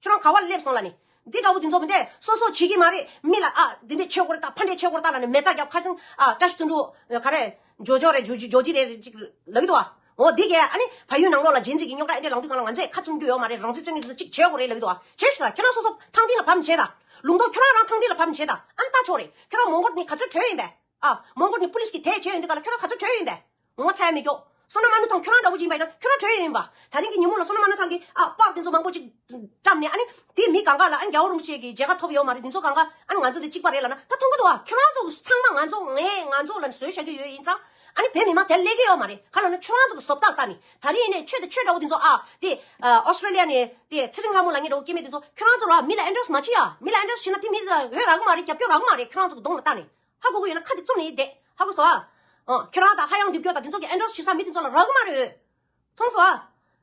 ཁྱོད་རང་ག་བ་ལ་སླེབས་སོང་ལ་ནི། འདི་འདྲ་བོ་འདི་ཚོ་མི་འདས་སོ་སོ་བྱེད་ཀྱི་མ་རེད། མི་ལ་ཨ་འདི་འདྲས་བྱེད་དགོས་རེད་ད། ཕ་འདྲས་བྱེད་དགོས་རེད་ད་ལ་ནི་མེ་བཙའ་རྒྱབ། ཁ་སང་ཨ་བཀྲ་ཤིས་དོན་གྲུབ་ག་རེ་ཇོ་ཇོ་རེད་ཇོ་ཇོ་ཇོ་ཇི་རེད་ཅིག་ལབ་ཀྱི་འདུག་ཨ། འོ་འདི་གས་ཨ་ནི་བལ་ཡུལ་ནང་ལོགས་ལ་ཇེན་ཟི་གི་རྙོག་དྲ་ཨེ་འདྲས་ལངས་དུས་གང་ལ་ང་ཚོས་ཁ་བཙུམ་རྒྱུ་ཡོད་མ་རེད། རང་བཙན་རྩོད་མཁན་དེ་ཚོ་ཅིག་བྱེད་དགོས་རེད་ལབ་ཀྱི་འདུག་ཨ། བྱེད་ཤོག་ད། ཁྱོད་རང་སོ་སོ་ཐང་སྟེང་ལ་བབས་ནས་བྱེད་ད། ལུང་རྟོགས་ཁྱོད་རང་རང་ཐང་སྟེང་ལ་བབས་ནས་བྱེད་ད། ཨ་ནི་ལྟ་ཆོག་རེད། ཁྱོད་རང་མོན་གྷོ་ནས་ག་ཚོད་བྲོས་ཡིན་པས། ཨ། མོན་གྷོ་ནས་པུ་ལིས་ཀྱིས་དེད་བྱས་ཡོང་དུས་ག་ལ་ཁྱོད་རང་ག་ཚོད་བྲོས་ཡོད་ཡིན་པས། ངོ་ཚ་ཡ་མི་སྐྱོ། བསོད་ནམས་ཨ་ནུ་དང་ཁྱོད་རང་འདྲ་བོ་ཅིག་ཡིན་པ་ཡིན་ན་ཁྱོད་རང་བྲོས་ཡོད་ཡིན་པ། ད་རིང་གི་ཉིན་མོ་ལ་བསོད་ནམས་ཨ་ནུ་ཐང་གི་ཨ་པར་དེ་ཚོ་མང་པོ་ཅིག་བཀྲམ་ནས་ཨ་ནི་དེ་མི་གང་ག་ལ་ཨ་ནི་རྒྱལ་བ་རིན་པོ་ཆེ་གི་མཇལ་ཁ་ཐོབ་ཡོད་མ་རེད། དེ་ཚོ་གང་ག་ཨ་ནི་ང་ཚོ་དེ་གཅིག་པ་རེད་ལབ་ན་ད་མཐོང་གི་འདུག་ཨ། ཁྱོད་རང་ཚོ་ཚང་མ་ང་ཚོ་ངས་ང་ཚོ་ལ་བཟོས་བཞག་གི་ཡོད་ཡིན་ཙང་ཨ་ནི་བོད་མི་མང་དེ་སླེབས་ཀྱི་ཡོད་མ་རེད། ག་ལབ་ན་ཁྱོད་རང་ཚོ་གི་བཟོ་ལྟ་ལྟ་ནི་ད་རིང་ཡིན་ནའི་ཆོས་དང་ཆོས་འདྲ་བོ་དེ་ཚོ་ཨ་དེ་ཨོ་སི་ཀྲི་ལི་ཡ་ནས་དེ་ཚེ་རིང་ལྷ་མོ་ལབ་མཁན་འདྲ་བོ་སྐྱེ་དམན་དེ་ཚོ་ཁྱོད་རང་ཚོ་ལ་མི་ལ་ཨེ་འདྲ་བོ་མ་བྱེད་ཡ། མི་ལ་ཨེ་འདྲ་བོ་བྱེད་ན་དེ་མི་ལ་འོས་རག་གི་མ་རེད། རྒྱབ་སྐྱོར་རག་གི་མ་རེད། ཁྱོད་རང་ཚོ་གི་གདོང་ལ་ལྟ་ནི། ཧ་གོ་གི་ཡོད་ན་ཁ་དེ་བཙུམ་ནས་བསྡད། ཧ་གོ་སོང་ཨ། ཨ། ཁྱོད་རང་དང་ཧ་ཡང་རྡིབ་སྐྱོར་དང་དེ་ཚོ་གི་ཨེ་འདྲ་བྱེད་ས་མི་དེ་ཚོ་ལ་རག་གི་མ་རེད། མཐོང་སོང་ཨ།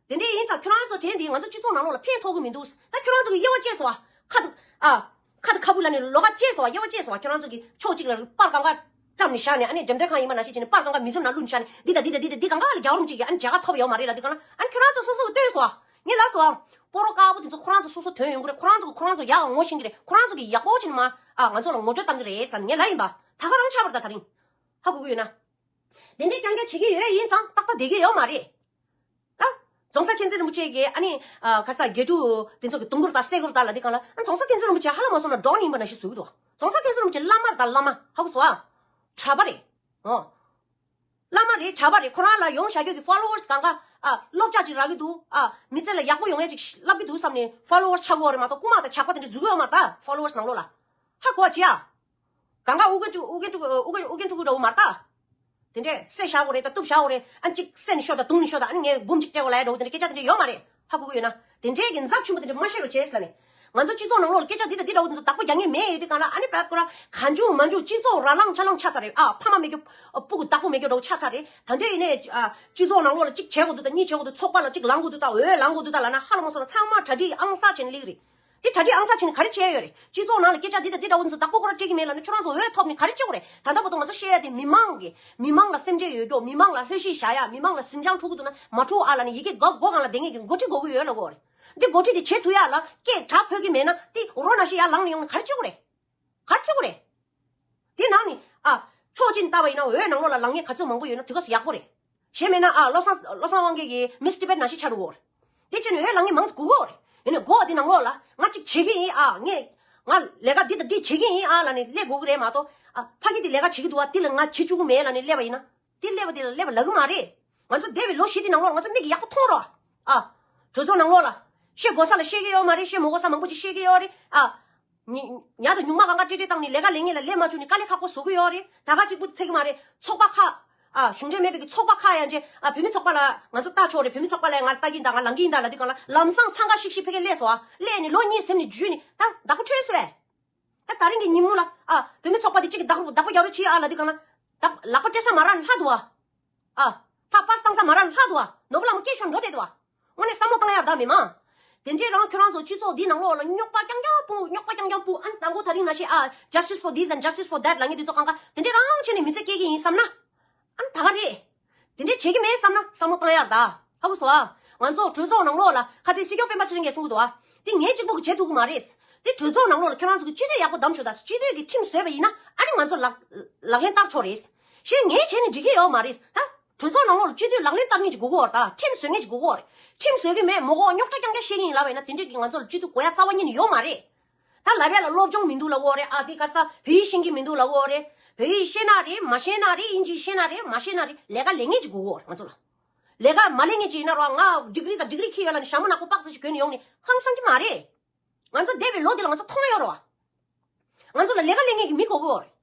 དེ་འདྲ་ཡིན་ཙང་ཁྱོད་རང་ཚོ་དྲན་དེ་ང་ཚོ་སྤྱི་ཚོགས་ནང་ལོགས་ལ་ཕན་ཐོགས་གི་མི་འདུག་ད་ཁྱོད་རང་ཚོ་གི་དབྱེ་བ་བཅད་སོང་ཨ། ཁ་དེ་ཨ། ཁ་དེ་ཁ་བུ་ལ་ནི་ལོགས་ཀ་བཅད་སོང་ཨ། དབྱེ་བ་བཅད་སོང་ཨ། ཁྱོད་རང་ཚོ་གི་ཕྱོགས་གཅིག་ལ་པར་གང་ག་བཀྲམ་ནས་བཞག་ནས་ཨ་ནི་འཇམ་མདོ་ཁང་ཡིན་པ་ནང་བཞིན་བྱས་ནས་པར་གང་ག་མིའུ་ཛི་ཡམ་ནང་བླུགས་ནས་བཞག་ནས་འདི་དང་འདི་དང་འདི་དང་འདི་གང་ག་ལ་རྒྱལ་བ་རིན་པོ་ཆེ་གི་ཨ་ནི་མཇལ་ཁ་ཐོབ་ཡོད་མ་རེད་ལབ་དུས་གང་ལ་ཨ་ནི་ཁྱོད་རང་ཚོ་སོ་སོ་གི་ལྟོས་སོང་ཨ། ངས་ལབ་སོང་ཨ། སྤོ་རོ་དཀར་པོ་དེ་ཚོ་ཁོ་རང་ཚོ་སོ་སོ་དོན་ཡོང་གི་རེད། ཁོ་རང་ཚོ་ཁོ་རང་ཚོ་ཡག་ངོ་ཤེས་ཀྱི་རེད། ཁོ་རང་ཚོ་གི་ཡག་པོ་བྱས་ནས་མ་ཨ་ང་ཚོ་ལ་ངོ་སྤྲོད་བཏང་གི་རེད་ཟེར་ནས་ངས་ལབ་ཡིན་པ། ད་ག་རང་ཆགས་པ་རེད་ད། ད་རིང་ཧ་གོ་གི་ཡོད་ན། དེ་འདྲའི་རྐྱང་རྐྱང་བྱེད་ཀྱི་ཡོད་ཡིན་ཙང་ཏག་ཏག་བསྡད་ཀྱི་ཡོད་མ་རེད། ད་རྫོང་སར་མཁྱེན་བརྩེ་རིན་པོ་ཆེ་གིས་ཨ་ནི་ཨ་ག་ས་དགེ་ཕྲུག་དེ་ཚོ་གི་དུང་དཀར་དང་སེ་གོལ་དང་ལབ་དུས་གང་ལ་ཨ་རྫོང་སར་མཁྱེན་བརྩེ་རིན་པོ་ཆེ་ཧ་ལམ་མ་སོང་ན་ཌོན་ཡིན་པ་ནང་བཞིན་བཟོ་གི་འདུག་རྫོང་སར་མཁྱེན་བརྩེ་རིན་པོ་ཆེ་བླ་མ་རེད་ད་བླ་མ། ཧ་གོ་སོང་ཨ། གྲྭ་པ་རེད། ཨོ། བླ་མ་རེད། གྲྭ་པ་རེད། ཁོ་རང་ལ་ཡོང་བཞག་རྒྱུ་གི་ཕོ་ལོ་ཝར་སི་གང་ག་ཨ་བློ་ལྕག་ཅིག་རག་གི་འདུག་ཨ་མི་ཚེ་ལ་ཡག་པོ་ཡོང་ཡས་ཅིག་ལབ་ཀྱི་འདུག་བསམ་ནས་ཕོ་ལོ་ཝར་སི་ཆགས་ཀྱི་ཡོད་རེད་མ་གཏོགས་རྐུ་མ་དང་ཇག་པ་དེ་འདྲ་འཛུལ་གྱི་ཡོད་མ་རེད་ད། ཕོ་ལོ་ཝར་སི་ནང་ལོགས་ལ་ཧ་གོ་བ་བྱེད་ཨ། གང་ག་ཨུ་རྒྱན་ཕྲུག་ཨུ་རྒྱན་ཕྲུག་ཨུ་རྒྱན་ཕྲུག་འདྲ་བོ་མ་རེད་ད། དེ་འདྲས་བསད་བཞག་དགོས་རེད་ད། གཏུབ་བཞག་དགོས་རེད། ཨ་གཅིག་བསད་ནས་ཤོག་ད། བརྡུངས་ནས་ཤོག་ད། ཨ་ནི་ངས་འབུམ་གཅིག་སྤྲད་དགོས་ལབ་ཡ་འདྲ་བོ་དེ་འདྲ་སྐད་ཆ་དེ་འདྲ་ཡོད་མ་རེད། ཧ་གོ་གི་ཡོད་ན། དེ་འདྲའི་གི་ཛབ་ཆེན་པོ་དེ་འདྲ་མ་བཤད་རོགས་བྱས་ཟེར་ལབ་ནས། ང་ཚོ་སྤྱི་ཚོགས་ནང་ལོགས་ལ་སྐད་ཆ་འདི་དང་འདི་འདྲ་བོ་འདི་ཚོ་བདག་པོ་རྒྱག་མཁན་མེད་ཡོད་དུས་གང་ལ་ཨ་ནི་བད་ཁོ་རང་གང་བྱུང་མང་བྱུང་སྤྱི་ཚོགས་ར་ལངས་ཆ་ལངས་ཆགས་ཚར་རེད། ཨ་ཕ་མ་མེད་རྒྱུ་སྤུ་གུ་བདག་པོ་མེད་རྒྱུ་འདྲ་བོ་ཆགས་ཚར་རེད། ད་འདོད་ཡིན་ནས་ཨ་སྤྱི་ཚོགས་ནང་ལོགས་ལ་གཅིག་བྱེད་དགོས་འདུག་ད། གཉིས་བྱེད་དགོས་འདུག་ཚོགས་པ་ལ་གཅིག་ལངས་དགོས་འདུག་ད། འོས་ལངས་དགོས་འདུག་ད་ལབ་ན་ཧ་ལམ་མ་སོང་ན་ཚང་མ་གྲ་སྒྲིག་ཨང་གསར་བྱས་ནས་སླེབས་ཀྱི་རེད། འདི་གྲ་སྒྲིག་ཨང་གསར་བྱས་ནས་ག་རེ་བྱས་ཡོད་རེད། སྤྱི་ཚོགས་ནང་ལོགས་ལ་སྐད་ཆ་འདི་དང་འདི་འདྲ་བོ་འདི་ཚོ་བདག་པོ་ཁོ་རང་སྤྲད་ཀྱི་མེད་ལབ་ན་ཁྱོད་རང་ཚོ་འོས་ཐོབ་ནས་ག་རེ་བྱེད་དགོས་རེད། ད་ལྟ་བར་དུ་ང་ཚོ་བཤད་ཡ་དེ་མི་མང་གི་མི་མང་ལ་སེམས་ཁྲལ་ཡོད་རྒྱུ། མི་མང་ལ་ལྷོད་ཤིག་བཞག་ཡ། མི་མང་ལ་ཟིང་ཆ་འཁྲུག་གི་འདུག་ན་མ་འཁྲུག་ཨ་ལབ་ནས་ཡི་གེ་མགོ་སྒང་ལ་འདེབས་མཁན་གྱི་འགོ་ཁྲིད་དགོས་ཀྱི་ཡོད་ལབ་དགོས་རེད། འདི་འགོ་ཁྲིད་དེ་བྱེད་ཐུབ་ཡ་ལ་སྐད་གྲགས་ཕོད་ཀྱི་མེད་ན་དེ་རོ་ན་ཤི་ཡ་ལངས་ནས་ཡོང་ན་ག་རེ་བྱེད་དགོས་རེད། ག་རེ་བྱེད་དགོས་རེད། དེ་ནང་ནས་ཨ། ཕྱོགས་གཅིག་ནས་བལྟས་པ་ཡིན་ན་འོས་ནང་ལོགས་ལ་ལངས་མཁན་ག་ཚོད་མང་པོ་ཡོད་ན་དེ་ག་ཚོད་ཡག་པོ་རེད། གཞན་མེད་ན་ཨ་བློ་བཟང་བློ་བཟང་དབང་རྒྱལ་གྱི་མིས་ཊི་བེཊ་ནང་བཞིན་ཆགས་འགྲོ་གི་རེད། དེ་བྱས་ནས་འོས་ལངས་མཁན་མང་ཙམ་དགོས་ཀྱི་རེད། ཡིན་ནའི་དགོས་པ་དེ་ནང་ལོགས་ལ་ང་གཅིག་བྱེད་ཀྱི་ཡིན་ཨ། ངས་ང་ལས་ཀ་འདི་དང་འདི་བྱེད་ཀྱི་ཡིན་ཨ་ལབ་ནས་སླེབས་དགོས་ཀྱི་རེད་མ་གཏོགས་ཨ་ཕ་གི་དེ་ལས་ཀ་བྱེད་ཀྱི་འདུག་ཨ། དེ་ལ་ང་བྱེད་བཅུག་གི་མེད་ལབ་ནས་སླེབས་པ་ཡིན་ན་དེ་སླེབས་པ་དེ་ལ་སླེབས་པ་ལབ་ཀྱི་མ་རེད། ང་ཚོ་འདས་པའི་ལོ་བཞི་དེ་ནང་ལོགས་ང་ཚོ་མིག་གིས་ཡག་པོ་མཐོང་རོགས་ཨ། གྲོས་ཚོགས་ནང་ལོགས་ལ་བཤད་དགོས་ས་ལ་བཤད་ཀྱི་ཡོད་མ་རེད། བཤད་མི་དགོས་ས་མང་པོ་ཅིག་བཤད་ཀྱི་ཡོད་རེད་ཨ། ཉི་ཉ་དང་ཉུང་མ་གང་ག་ཀྲེ་ཀྲེ་བཏང་ནས་ལས་ཀ་ལས་ངན་ལ་ལས་མ་བཅུག་ནས་དཀའ་ལས་ཁག་པོ་བཟོ་གི་ཡོད་རེད། ད་ག་གཅིག་པུ་ཚད་ཀྱི་མ་རེད། ཚོགས་པ་ཁག་ཨ་གཞུང་འབྲེལ་མེད་པའི་གི་ཚོགས་པ་ཁག་ཡང་ཅེ་ཨ་བོད་མི་ཚོགས་པ་ལ་ང་ཚོ་ལྟ་ཆོག་རེད། བོད་མི་ཚོགས་པ་ལ་ང་ལྟ་གིན་ད་ང་ལངས་གིན་ད་ལབ་དུས་གང་ལ་ལམ་སང་འཚང་ཁ་ཤིག་ཤིག་ཕ་གིར་སླེབས་སོང་ཨ། སླེབས་ནས་ལོ་གཉིས་ཟིན་ནས་འཇུས་ནས་ད་བདག་པོ་འཕྲོད་སོང་ཨེ། ད་ད་རིང་གི་ཉིན་མོ་ལ་ཨ་བོད་མི་ཚོགས་པ་དེ་གཅིག་གི་བདག་པོ་བདག་པོ་རྒྱག་རོགས་བྱེད་ཨ་ལབ་དུས་གང་ལ་བདག་ལག་པ་སྤྲད་ས་མ་རག་ན་ལྷག་འདུག་ཨ། ཨ། ཕ་པ་སི་བཏང་ས་མ་རག་ན་ལྷག་འདུག་ཨ། ནོར་བུ་ལྷ་མོ་སྐྱེས་ཤོར་འགྲོ་བསྡད་འདུག་ཨ། དངོས་གནས་བསམ་བློ་བཏང་ཡག་ད་མི་མང་། དེ་འདྲས་རང་ཁྱོད་རང་ཚོ་སྤྱི་ཚོགས་འདིའི་ནང་ལོགས་ལ་རྙོག་པ་རྐྱང་རྐྱང་སྤུངས། རྙོག་པ་རྐྱང་རྐྱང་སྤུངས། ཨ་ནི་དང་པོ་ད་རིང་ནང་བཞིན་ཨ་justice for this and justice for that ལབ་མཁན་དེ་ཚོ་གང་ག་དེ་འདྲས་རང་བྱས་ནས་མི་ཚེ་སྐྱེལ་གྱི་ཡིན་བསམ་ན། ཨ་ནི་ད་ག་རེད། དེ་འདྲས་བྱེད་ཀྱི་མེད་བསམ་ན་བསམ་བློ་བཏང་ཡག་ད། ཧ་གོ་སོང་ཨ། ང་ཚོ་གྲོས་ཚོགས་ནང་ལོགས་ལ་ཁ་ཚིག་སྲིད་སྐྱོང་སྤེན་པ་ཚེ་རིང་གིས་གསུང་གི་འདུག་ཨ། དེ་ངས་གཅིག་པུ་གིས་བྱེད་ཐུབ་ཀྱི་མ་རེད། དེ་གྲོས་ཚོགས་ནང་ལོགས་ལ་ཁྱོད་རང་ཚོ་གིས་སྤྱི་འཐུས་ཡག་པོ་བདམས་ཤོག་ད། སྤྱི་འཐུས་ཀྱིས་ཁྲིམས་བཟོས་པ་ཡིན་ན་ཨ་ནི་ང་ཚོ་ལག་ལག་ལེན་བསྟར་ཆོག་རེད། གཞན་ངས་བྱས་ནས་འགྲིག་གི་ཡོད་མ་རེད་ད། གྲོས་ཚོགས་ནང་ལོགས་ལ་སྤྱི་འཐུས་ལག་ལེན་བསྟར་མཁན་ཅིག་དགོས་ཀྱི་ཡོད་རེད་ད། ཁྲིམས་བཟོ་མཁན་ཅིག་དགོས་ཀྱི་ཡོད་རེད། ཁྲིམས་བཟོ་གི་མེད། མོ་གོ་རྙོག་དྲ་རྐྱང་རྐྱང་བཤད་མཁན་ཡིན་ལབ་པ་ཡིན་ན་དེ་འདྲས་ཀྱི་ང་ཚོ་ལ་སྤྱི་འཐུས་དགོས་ཡ་རྩ་བ་ཉིད་ནས་ཡོད་མ་རེད། ད་ལབ་ཡ་ལ་སློབ་སྦྱོང་མི་འདུག་ལབ་ཀྱི་ཡོད་རེད་ཨ། དེ་ག་རེ་ཟེར་བོད་ཡིག་ཤེས་ཀྱི་མི་འདུག་ལབ་ཀྱི་ཡོད་རེད། བོད་ཡིག་ཤེས་ན་རེད། མ་ཤེས་ན་རེད། དབྱིན་ཇི་ཤེས་ན་རེད། མ་ཤེས་ན་རེད། ལས་ཀ་ལས་མཁན་ཅིག་དགོས་ཀྱི་ཡོད་རེད་ང་ཚོ་ལ། ལས་ཀ་མ་ལས་མཁན་ཅིག་ཡིན་ན་རོ། ང་ཌིག་རི་དང་ཌིག་རི་ཁྱེར་ཡོད་ལབ་ནས་ཞྭ་མོ་ནག་པོ་པགས་ཙམ་ཞིག་གྱོན་ནས་ཡོང་ནས་ཧང་སང་གི་མ་རེད། ང་ཚོ་འདས་པའི་ལོ་འདི་ལ་ང་ཚོ་མཐོང་ཡོད་རེད་བ། ང་ཚོ་ལ་ལས་ཀ་ལས་མཁན་གྱི་མི་དགོས་ཀྱི་ཡོད་རེད།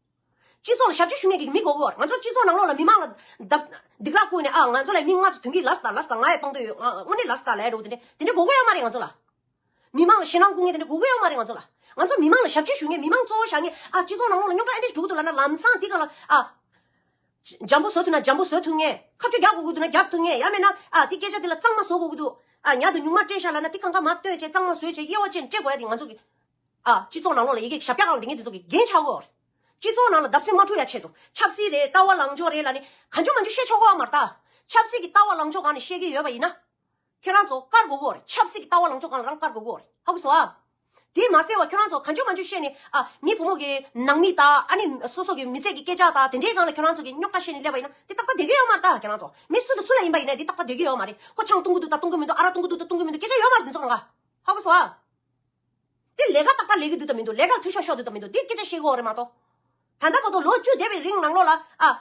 སྤྱི་ཚོགས་ལ་ཞབས་ཕྱི་ཞུ་མཁན་གྱི་མི་དགོས་ཀྱི་ཡོད་རེད། ང་ཚོ་སྤྱི་ཚོགས་ནང་ལོགས་ལ་མི་མང་ལ་སྡིགས་ར་བསྐུལ་ནས་ཨ་ང་ཚོ་ལ་མི་ལྔ་ཙམ་ཐོན་གྱི་ལབ་སོང་ད་ལབ་སོང་ད། ང་ཡང་དཔང་དོད་ཡོད། ང་དངོས་གནས་ལབ་སོང་ད་ལབ་ཡ་འདྲ་བོ་དེ་འདྲ་དེ་འདྲ་དགོས་ཀྱི་ཡོད་མ་རེད་ང་ཚོ་ལ། མི་མང་ལ་ཞེད་སྣང་བསྐུལ་མཁན་དེ་འདྲ་དགོས་ཀྱི་ཡོད་མ་རེད་ང་ཚོ་ལ། ང་ཚོ་མི་མང་ལ་ཞབས་ཕྱི་ཞུ་མཁན་མི་མང་གཙོ་བོ་བཞག་མཁན་ཨ་སྤྱི་ཚོགས་ནང་ལོགས་ལ་རྙོག་དྲ་ཨེ་འདྲ་ཞིག་འགྲོ་གི་འདུག་ལབ་ན་ལམ་སང་དེ་ག་ལ་ཨ། འཇམ་པོ་བཟོ་ཐུབ་ན་འཇམ་པོ་བཟོ་ཐུབ་མཁན། ཁ་གཅོད་རྒྱག་དགོས་ཀྱི་འདུག་ན་རྒྱག་ཐུབ་མཁན། ཡང་མིན་ན་ཨ་དེ་སྐད་ཆ་དེ་ལ་གཙང་མ་བཟོ་དགོས་ཀྱི་འདུག་ཨ་ཉག་དང་ཉུང་མ་སྤྲད་ཤག་ལབ་ན་དེ་གང་ག་མར་བཏོན་བྱས་གཙང་མ་བཟོས་བྱས་དབྱེ་བ་ཕྱེ་ནས་སྤྲད་དགོས་ཡ་དེ་ང་ཚོ་གི་ ཨ། སྤྱི་ཚོགས་ནང་ལོགས་ལ་ཡི་གེ་ཞབས་བཀྱག་སྒང་ལ་འདི་ངས་འདི་ཚོ་གི་འགན་ཆགས་ཀྱི་ཡོད་རེད། སྤྱི་ཚོགས་ནང་ལ་བརྡབ་གསིག་མ་འཁྲུག་ཡ་ཆེད་དུ་ཆབ་སྲིད་རེད། ལྟ་བ་ལངས་ཕྱོགས་རེད་ལབ་ནས་གང་བྱུང་མང་བྱུང་བཤད་ཆོག་གི་ཡོད་མ་རེད་ད། ཆབ་སྲིད་ཀྱི་ལྟ་བ་ལངས་ཕྱོགས་སྒང་ནས་བཤད་ཀྱི་ཡོད་པ་ཡིན་ན། ཁྱེད་རང་ཚོ་བཀར་དགོས་ཀྱི་ཡོད་རེད། ཆབ་སྲིད་ཀྱི་ལྟ་བ་ལངས་ཕྱོགས་སྒང་ལ་རང་བཀར་དགོས་ཀྱི་ཡོད་རེད། ཧ་གོ་སོང་ཨ། དེ་མ་ཟད་པ་ཁྱོད་རང་ཚོ་གང་བྱུང་མང་བྱུང་བཤད་ནས། ཨ། མི་བུ་མོ་གི་ནང་མི་དང་། ཨ་ནི་སོ་སོ་གི་མི་ཚེ་གི་སྐད་ཆ་དང་དེ་འདྲའི་སྒང་ལ་ཁྱོད་རང་ཚོ་གི་རྙོག་དྲ་བཤད་ནས་སླེབས་པ་ཡིན་ན་དེ་ཏག་ཏག་བསྡད་ཀྱི་ཡོད་མ་རེད་ད། ཁྱེད་རང་ཚོ་མི་སུ་དང་སུ་ལ་ཡིན་པ་ཡིན་ནའི་དེ་ཏག་ཏག་བསྡད་ཀྱི་ཡོད་མ་རེད། ཁོ་ཆང་འཐུང་གི་འདུག་ད་འཐུང་གི་མི་འདུག་ཨ་རག་འཐུང་གི་འདུག་ད་འཐུང་གི་མི་འདུག་སྐད་ཆ་ཡོད་མ་རེད། དེ་ཚོ་གང་ག་ཧ་གོ་སོང་ཨ། དེ་ལས་ཀ་ཏག་ཏག་ལས་ཀྱི་འདུག་དང་མི་འདུག་ལས་ཀ་འཐུས་ཤོར་ཤོར་འདུག་དང་མི་འདུག་དེ་སྐད་ཆ་བཤད་ཀྱི་ཡོད་རེད་མ་གཏོགས། ད་ལྟ་བར་དུ་ལོ་བཅུ་འདས་པའི་རིང་ནང་ལོགས་ལ། ཨ།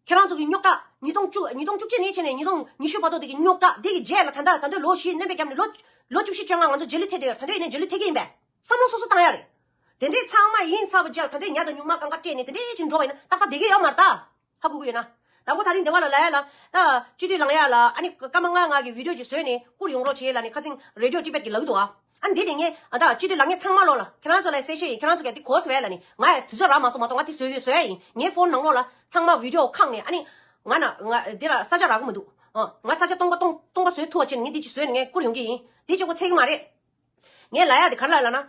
ཁྱེད་རང་ཚོ་གི་རྙོག་དྲ་ཉིས་སྟོང་བཅུ། ཉིས་སྟོང་བཅུ་གཅིག་ནས་བྱས་ནས་ཉིས་སྟོང་ཉི་ཤུ་བར་དུ་དེ་གི་རྙོག་དྲ་དེ་གི་རྗེས་ལ་ད་ལྟ་ད་ལྟ་ལོ་བཞི་སྣོན་པའི་རྒྱབ་ནས་ལོ་ལོ་བཅུ་བཞི་བཅོ་ལྔ་ང་ཚོ་རྗེས་ལུས་ཐེབས་བསྡད་ཡོད་རེད། ད་ལྟ་ཡིན་ནའི་རྗེས་ལུས་ཐེབས་ཀྱི་ཡིན་པས། བསམ་བློ་སོ་སོ་བཏང་ཡ་རེད། དེ་འདྲའི་ཚང་མ་ཡིན་ཚར་བ་རྗེས་ལ་ད་ལྟ་ཉ་དང་སྨྱུག་མ་གང་ག་སྤྲད་ནས་དེ་འདྲའི་ཕྱིར་འགྲོ་བ་ཡིན་ན་ཏག་ཏག་བསྡད་ཀྱི་ཡོད་མ་རེད་ད། ཧ་གོ་གི་ཡོད་ན། དང་པོ་ད་རིང་འདི་བ་ལ་ལབ་ཡ་ལ། ད་སྤྱི་འཐུས་ལངས་ཡ་ལ་ཨ་ནི་སྐར་མ་ལྔ་ལྔ་གི་བི་ཌིའོ་ཅིག་བཟོས་ནས་བསྐུར་ཡོང་རོགས་བྱེད་ལབ་ནས་ཁ་སང་རེ་ཌི་ཡོ་ཊི་བེཊ་གི་ལབ་ཀྱི་འདུག་ཨ། ཨ་ནི་དེ་ནས་ངས། ཨ། ད་སྤྱི་འཐུས་ལངས་མཁན་ཚང་མ་ལོག་ལ་ཁྱེད་རང་ཚོ་ལ་གསལ་བཤད་ཡིན། ཁྱེད་རང་ཚོ་ག་དེ་གོ་སོང་བས་ལབ་ནས། ང་ཡ་དུས་ཚོད་རག་མ་སོང་མ་གཏོགས་ང་དེ་བཟོས་ཡོད་བཟོ་ཡ་ཡིན། ངའི་ཕོན་ནང་ལོགས་ལ་ཚང་མ་བི་ཌིའོ་ཁང་ནས། ཨ་ནི་ང་ན་ང་འདི་ལ་ས་ཆ་རག་གི་མི་འདུག་ཨ། ང་ས་ཆ་སྟོང་པ་སྟོང་སྟོང་པ་བཟོས་ཐུབ་པ་བྱས་ནས་ངས་འདི་ཅིག་བཟོས་ནས་ངས་བསྐུར་ཡོང་གི་ཡིན། དེ་གཅིག་པོ་ཚད་ཀྱི་མ་རེད། ངས་ལབ་ཡ་དེ་ག་རེ་ལབ་ལབ་ན།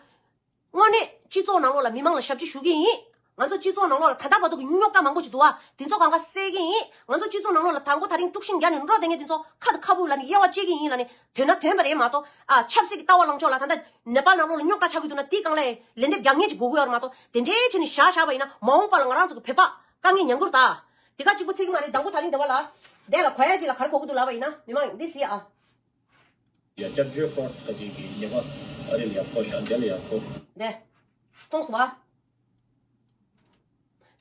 དངོས་གནས་སྤྱི་ཚོགས་ནང་ལོགས་ལ་མི་མང་ལ་ཞབས་ཕྱི་ཞུ་གི་ཡིན། ང་ཚོ་སྤྱི་ཚོགས་ནང་ལོགས་ལ་ད་ལྟ་བར་དུ་གི་རྙོག་དྲ་མང་པོ་ཞིག་འདུག་ཨ། དེ་ཚོ་གང་ག་སེལ་གི་ཡིན། ང་ཚོ་སྤྱི་ཚོགས་ནང་ལོགས་ལ་དང་པོ་ད་རིང་དཀྲུག་ཤིང་རྒྱག་ནས་འགྲོ་བསྡད་མཁན་དེ་ཚོ་ཁ་དང་ཁ་སྦུག་ལབ་ནས་དབྱེ་བ་འབྱེད་ཀྱི་ཡིན་ལབ་ནས། དོན་ན་དོན་པ་རེད་མ་གཏོགས། ཨ། ཆབ་སྲིད་ཀྱི་ལྟ་བ་ལངས་ཕྱོགས་ལ་ད་ལྟ་ནེ་པཱལ་ནང་ལོགས་ལ་རྙོག་དྲ་ཆགས་ཀྱི་འདུག་ན་དེའི་སྒང་ལ་ལན་འདེབས་རྒྱག་མཁན་ཅིག་དགོས་ཀྱི་ཡོད་རེད་མ་གཏོགས། དེ་འདྲའི་བྱས་ནས་བཞག་བཞག་པ་ཡིན་ན་མ་འོངས་པ་ལ་ང་རང་ཚོ་གི་བོད་པ་དཀའ་ངལ་མྱངས་ཀྱི་རེད་ད། དེ་ག་གཅིག་པོ་ཚད་ཀྱི་མ་རེད། དང་པོ་ད་རིང་འདི་བ་ལ། དེ་ལ་གོ་ཡ་ཅིག་ལ་ག་རེ་གོ་གི་འདུག་ལབ་པ་ཡིན་ན། མི་མང་འདི་གཟིགས་ཨ། ཡ། སྐྱབས་བཅོལ་ཧྥོར་ཁ་ཅིག་གི་ཉེས་པ་ཨ་རི་ལ་ཡག་པོ་ཤ་འདི་ལ་ཡག་པོ། འདི། མཐོང་སོང་བ།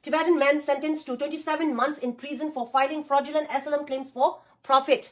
Tibetan man sentenced to twenty-seven months in prison for filing fraudulent asylum claims for profit.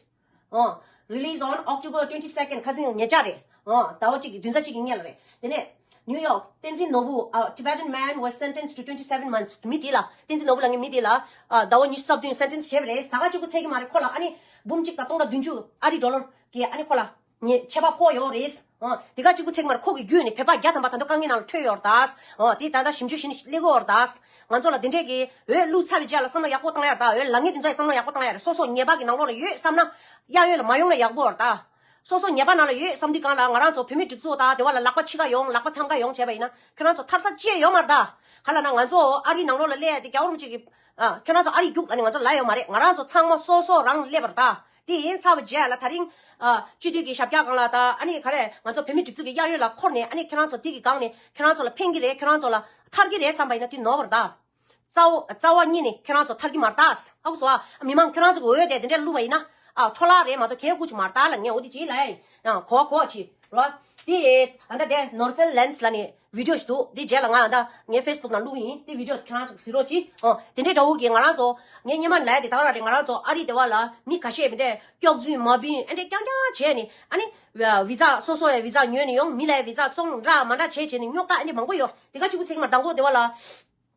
ཨོ། Release on October twenty-second. ཁ་སང་ཉེ་ཆར་རེད། ཨོ། ཟླ་བ་གཅིག་གི་བདུན་ཚེས་གཅིག་གི་སྔོན་ལ་རེད། དེ་ནས་ནིའུ་ཡོག་བསྟན་འཛིན་ནོར་བུ། ཨ། Tibetan man was sentenced to twenty-seven months. མི་དེ་ལ། བསྟན་འཛིན་ནོར་བུ་ལབ་མཁན་མི་དེ་ལ། ཨ། ཟླ་བ་ཉི་ཤུ་རྩ་བདུན་སེན་ཊེན་སི་བྱས་པ་རེད། ད་ག་གཅིག་པོ་ཚད་ཀྱི་མ་རེད། ཁོ་ལ་ཨ་ནི་འབུམ་གཅིག་དང་སྟོང་ཕྲག་བདུན་ཅུ་ཨ་རི་ཌོ་ལར་གྱི་ཨ་ནི་ཁོ་ལ་ཉེས་ཆད་པ་ཕོག་ཡོད་རེད། ཨ། དེ་ག་གཅིག་པོ་ཚད་ཀྱི་མ་རེད། ཁོ་གི་བརྒྱུད་ནས་བོད་པ་བརྒྱ་ཐམ་པ་ད་དུང་དཀའ་ངལ་ནང་ལ་འཕྲད་ཡོད་རེད་ད། ཨ། དེ་ད་ལྟ་ཞིབ་འཇུག་བྱས་ནས་སླེབས་ཀྱི་ཡོད་རེད་ད། ང་ཚོ་ལ་དེ་འདྲས་ཀྱི་འོས་བླུགས་ཚར་བའི་རྗེས་ལ་བསམ་བློ་ཡག་པོ་བཏང་ཡ་རེད་ད། འོས་ལངས་མཁན་དེ་ཚོ་ཡང་བསམ་བློ་ཡག་པོ་བཏང་ཡ་རེད། སོ་སོ་ཉེས་པ་གི་ནང་ལོགས་ལ་ཡོད་བསམ་ན་གཡས་གཡོན་ལ་མ་ཡོང་ན་ཡག་པོ་རེད་ད། སོ་སོ་ཉེས་པ་ནང་ལ་ཡོད་བསམ་དུས་སྒང་ལ་ང་རང་ཚོ་བོད་མི་སྒྲིག་འཛུགས་དང་དེ་བ་ལ་ལག་པ་ཕྱི་ཁ་ཡོང་། ལག་པ་ཐམ་ཁ་ཡོང་བྱས་པ་ཡིན་ན་ཁྱོད་རང་ཚོ་ཐར་ས་ཅི་ཡང་ཡོད་མ་རེད་ད། ག་ལབ་ན་ང་ཚོ་ཨ་རིའི་ནང་ལོགས་ལ་སླེབས་ཡ་དེ་རྒྱལ་བ་རིན་པོ་ཆེ་གི། ཨ། ཁྱོད་རང་ཚོ་ཨ་རིའི་རྒྱུགས་ལབ་ནས་ང་ཚོ་ལབ་ཡོད་མ་རེད། ང་རང་ཚོ་ཚང་མ་སོ་སོ་རང་སླེབས་པ་རེད་ད། དེ་ཡིན་ཚར་བའི་རྗེས་ལ་ད་རིང་། ཨ། སྤྱི་འཐུས་ཀྱི་ཞབས་བཀྱག་སྒང་ལ་ད་ཨ་ནི་ག་རེ་ང་ཚོ་བོད་མི་སྒྲིག་འཛུགས་ཀྱི་གཡས་གཡོན་ལ་འཁོར་ནས། ཨ་ནི་ཁྱོད་རང་ཚོ་དེ་གི་སྒང་ནས་ཁྱོད་རང་ཚོ་ལ་ཕན་གྱི་རེད། ཁྱོད་རང་ཚོ་ལ་ཐར་གྱི་རེད་བསམ་པ་ཡིན་ན་དེ་ནོར་བ་རེད་ད། རྩ་བ་རྩ་བ་ཉིད་ནས་ཁྱོད་རང་ཚོ་ཐར་གྱི་མ་རེད་ད། ཧ་གོ་སོང་ཨ། མི་མང་ཁྱོད་རང་ཚོ་གི་འོས་དེ་དེ་འདྲས་བླུགས་པ་ཡིན་ན། ཨ། འཕྲོ་བརླག་རེད་མ་གཏོགས་གལ་དགུ་ཅིག་མ་རེད་ད་ལབ་ངས་འོ་དེ་ཅིག་ལབ་ཡ་ཡིན། ཨ། གོ་བ་གོ་བ་བྱེད་རོགས། དེ་ཨ་ད་དེ་ནོར་བྷེལ་ལན་སི་ལབ་ནས་བི་ཌིའོ་ཞིག་འདུག་དེ་རྗེས་ལ་ང་ད་ངའི་ཕེ་སི་བུག་ནང་བླུགས་ཡིན། དེ་བི་ཌིའོ་ཁྱེད་རང་ཚོ་གཟིགས་རོགས་གྱིས། ཨ། དེ་འདྲའི་འདྲ་བོ་གི་ང་རང་ཚོ་ངའི་སྔོན་མ་ལབ་ཡ་དེ་ད་ག་རང་རེད། ང་རང་ཚོ་ཨ་རི་དེ་བ་ལ་མི་ཁ་ཤས་མི་དེ་སྐྱག་རྫུན་མ་བིན་ཨ་འདྲས་རྐྱང་རྐྱང་བྱས་ནས། ཨ་ནི་བི་ཛ་སོ་སོ་ཡ་བི་ཛ་ཉོས་ནས་ཡོང་། མི་ལ་ཡ་བི་ཛ་བཙོང་འདྲ་མ་འདྲ་བྱས་བྱས་ནས་རྙོག་དྲ་ཨ་འདྲས་མང་པོ་ཡོད། དེ་ག་གཅིག་པུ་ཚིག་མ་དང་པོ་དེ་བ་ལ།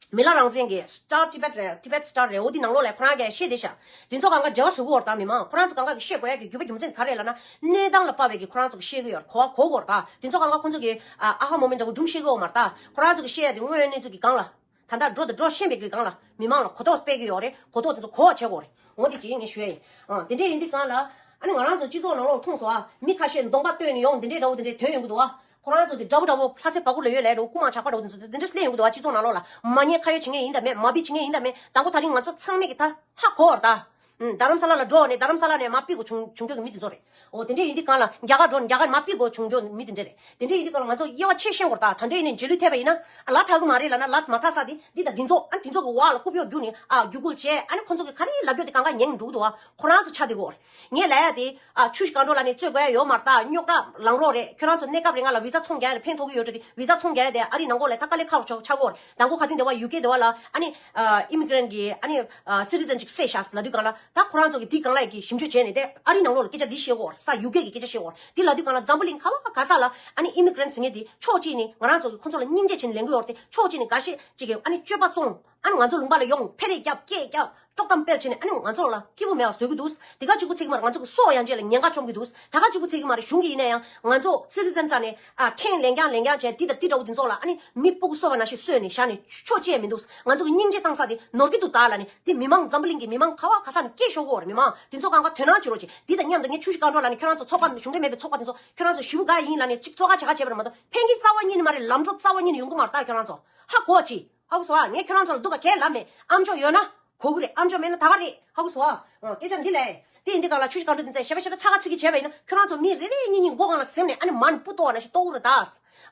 མི་ལ་རང་བཙན་གྱི་Star Tibet རེད། Tibet Star རེད། འོ་དེ་ནང་ལོགས་ལ་ཁོ་རང་གིས་བཤད་བསྡད་ཤག་དེ་ཚོ་གང་ག་འབྲེལ་བ་བཟོ་གི་ཡོད་རེད་ད། མི་མང་ཁོ་རང་ཚོ་གང་ག་གིས་བཤད་དགོས་ཡ་གི་རྒྱུ་བ་རྒྱུ་མཚན་ག་རེ་ལབ་ན། གནས་སྟངས་ལ་དཔག་པའི་གི་ཁོ་རང་ཚོ་གིས་བཤད་གི་ཡོད་རེད། གོ་བ་གོ་གི་ཡོད་རེད་ད། དེ་ཚོ་གང་ག་ཁོ་ཚོ་གིས་ཨ་ཧ་མོ་མེན་འདྲ་བོ་སྒྲུང་བཤད་གི་ཡོད་མ་རེད་ད། ཁོ་རང་ཚོ་གིས་བཤད་ཡ་དེ་དངོས་ཡོད་གནས་ཚུལ་གྱི་སྒང་ལ། ད་ལྟ་འགྲོ་དང་འགྲོ་བཞིན་པའི་གི་སྒང་ལ་མི་མང་ལ་གོ་རྟོགས་སྤེལ་གི་ཡོད་རེད། གོ་རྟོགས་དེ་ཚོ་གོ་བ་བྱེད་དགོས་རེད། འོ་དེ་ཅིག་ངས་ཞུ་ཡ་ཡིན། ཨ། དེ་འདྲས་ཡིན་དུས་སྒང་ལ། ཨ་ནི་ང་རང་ཚོ་སྤྱི་ཚོགས་ནང་ལོགས་ལ་མཐོང་སོང་ཨ། མི་ཁ་ཤས་གདོང་པ་སྟོན་ནས་ཡོང་། དེ་འདྲས་འདྲ་བོ་དེ་འདྲས་ཐོན་ཡོང་གི་འདུག་ཨ། ཁོ་རང་ཚོ་དེ་འདྲ་བོ་འདྲ་བོ་ལྷ་སའི་བ་གུར་ལ་ཡོད་ལབ་འདྲ་བོ། རྐུ་མ་ཇག་པ་འདྲ་བོ་དེ་ཚོ་དེ་འདྲས་སླེབས་ཡོང་གི་འདུག་ཨ། སྤྱི་ཚོགས་ནང་ལོགས་ལ་མ་ཉེས་ཁ་གཡོགས་བྱེད་མཁན་ཡིན་དང་མེད། མ་བི་བྱེད་མཁན་ཡིན་དང་མེད། དང་པོ་ད་རིང་ང་ཚོ་ཚང་མས་ཀྱི་ད་ཧ་གོ་བ་རེད་ད། ཨུམ། རྡ་རམ་ས་ལ་ལ་འགྲོ་ནས་རྡ་རམ་ས་ལ་ནས་མར་ཕུད་དགོས་བྱུང་བྱུང་རྒྱུ་གི་མི་དེ་ཚོ་རེད། འོ་དེ་འདྲས་ཡིན་དུས་སྒང་ལ་རྒྱ་གར་འགྲོ་ནས་རྒྱ་གར་མར་ཕུད་དགོས་བྱུང་རྒྱུ་མི་དེ་འདྲས་རེད། དེ་འདྲས་ཡིན་དུས་སྒང་ལ་ང་ཚོ་དབྱེ་བ་ཕྱེ་ཤེས་དགོས་རེད་ད། ད་དུང་ཡིན་ནའི་རྗེས་ལུས་ཐེབས་པ་ཡིན་ན། ཨ། ལ་དག་གི་མ་རེད་ལབ་ན་ལ་མ་དག་ས་དེ་འདི་དང་འདི་ཚོ། ཨ། འདི་ཚོ་གི་འོག་ལ་རྐུབ་གཡོག་རྒྱུགས་ནས། ཨ། རྒྱུད་སྐུལ་བྱས། ཨ་ནི་ཁོ་ཚོ་གི་ག་རེ་ལབ་རྒྱུ་དེ་གང་ག་ཉན་འགྲོ་གི་འདུག་ཨ། ཁོ་རང་ཚོ་ཆགས་བསྡད་ཀྱི་ཡོད་རེད། ངས་ལབ་ཡ་དེ། ཨ། ཆུ་ཞིག་གང་འགྲོ་ལ་ནས་རྩོད་དགོས་ཡ་ཡོད་མ་རེད་ད། རྙོག་དྲ་ལངས་རོགས་རེད། ཁྱོད་རང་ཚོ་གནས་སྐབས་རིང་ང་ལ་བི་ཛ་ཚོང་རྒྱག་ཡ་ལ་ཕན་ཐོགས་ཀྱི་ཡོད་འགྲོ་དེ། བི་ཛ་ཚོང་རྒྱག་ཡ་དེ་ཨ་རིའི་ནང་ལོགས་ལ་ད་དཀའ་ལས་ཁག་པོ་ཆགས་ཆགས་ཀྱི་ཡོད་རེད། དང་པོ་ཁ་སང་དེ་བ་ཡུ་ཀེ་དེ་བ་ལ། ཨ་ནི། ཨ། ཨི་མི་གྷི་རེན་གི། ཨ་ནི། ཨ། སི་ཊི་ཛན་ཅིག་བསད་བཞག་ལབ་དུས་སྒང་ལ། ད་ཁོ་རང་ཚོ་གིས་དེའི་སྒང་ལ་ཡ་གི་ཞིབ་འཇུག་བྱས་ནས་དེ་ཨ་རིའི་ནང་ལོགས་ལ་སྐད་ཆ་འདི་བཤད་ཀྱི་ཡོད་རེད། ས་ཡུ་ཀེ་གི་སྐད་ཆ་བཤད་ཀྱི་ཡོད་རེད། དེ་ལབ་དུས་སྒང་ལ་འཛམ་བུ་གླིང་ག་བ་ག་ས་ལ། ཨ་ནི་ཨི་མི་གྷི་རེན་ཟེར་མཁན་དེ་ཕྱོགས་གཅིག་ནས་ང་རང་ཚོ་གིས་ཁོ་ཚོ་ལ་སྙིང་རྗེ་བྱས་ནས་ལེན་གྱི་ཡོད་རེད་དེ། ཕྱོགས་གཅིག་ནས་འགའ་ཤས་ཅིག་གིས་ཨ་ནི་སྤྱོད་པ་བཙོང་། ཨ་ནི་ང་ཚོ་ལུང་པ་ལ་ཡོང་། འཕེན་རེས་རྒྱབ། སྐད་རྒྱབ། དཀྲོག་གཏམ་སྤེལ་བྱས་ནས་ཨ་ནི་ང་ཚོ་ལ་སྐྱིད་པོ་མེད་པ་བཟོ་གི་འདུག་དེ་ག་གཅིག་པུ་ཚིག་མར་ང་ཚོ་གི་སྲོག་ཡང་རྗེས་ལ་ཉེན་ཁ་བཅོམ་གི་འདུག་ད་ག་གཅིག་པུ་ཚིག་མར་གཞུང་གི་ཡིན་ན་ཡང་ང་ཚོ་སི་ཊི་ཛེན་ས་ནས་ཨ་ཕྲེང་ལེན་རྐྱང་ལེན་རྐྱང་བྱས་འདི་དང་འདི་འདྲ་བོ་འདི་ཚོ་ལ་ཨ་ནི་མི་སྤུ་གུ་གསོ་བ་ནང་བཞིན་གསོས་ནས་བཞག་ནས་ཆོ་ཅི་ཡང་མི་འདུག་ང་ཚོ་གི་སྙིང་རྗེ་བཏང་ས་དེ་ནོར་གི་འདུག་ད་ལ་ནི་འདི་མི་མང་འཛམ་བུ་གླིང་གི་མི་མང་ག་བ་ག་ས་ནས་སྐད་ཤོར་གི་ཡོད་རེད། མི་མང་འདི་ཚོ་གང་ག་དོ་སྣང་བྱེད་རོགས་བྱེད། འདི་དང་མཉམ་དུ་ངས་ཆུ་བཞི་སྒང་དྲུག་ལ་ནི་ཁྱོད་རང་ཚོ་ཚོགས་པ་གཞུང་འབྲེལ་མེད་པའི་ཚོགས་པ་དེ་ཚོ་ཁྱོད་རང་ཚོ་ཞི་བུ་ག་ཡིན་ལ་ནི་གཅིག་བཙོག་ཁ་བྱེད་ཁ་བྱས་པ་རེད་མ་གཏོགས་ཕན་གྱི་རྩ་བ་ཉིད་ནི་མ་རེད། ལམ་འགྲོ་རྩ་བ་ཉིད་ནི་ཡོང་གི་མ་རེད། ད་ཁྱོད་རང་ཚོ་ཧ་གོ་བ་ཅི། ཧ་གོ་སོང་ཨ། ངས་ཁྱོད་རང་ཚོ་ལ་སྡུག་ག་གས་ལབ་མེད། ཨམ་ཅོག་ཡོད་ན་གོ་གི་རེད། ཨམ་ཅོག་མེད་ན་ད་ག་རེད། ཧ་གོ་སོང་ཨ། ཨ་སྐད་ཆ་འདི་ལས་དེ་ཡིན་འདི་ག་ལ་ཆུ་བཞི་སྒང་དྲུག་འདི་ཚོས་ཞེ་པ་ཞེ་པ་ཚ་ག་ཚིག་གི་བྱས་པ་ཡིན་ན་ཁྱོད་རང་ཚོ་མི་རེ་རེ་གཉིས་གཉིས་མགོ་སྒང་ལ་ཟིན་ནས་ཨ་ནི་མ་ནི་སྤུ་ཏོ་བ་ནང་བཞིན་ལྟོ་གི་རེད་ད།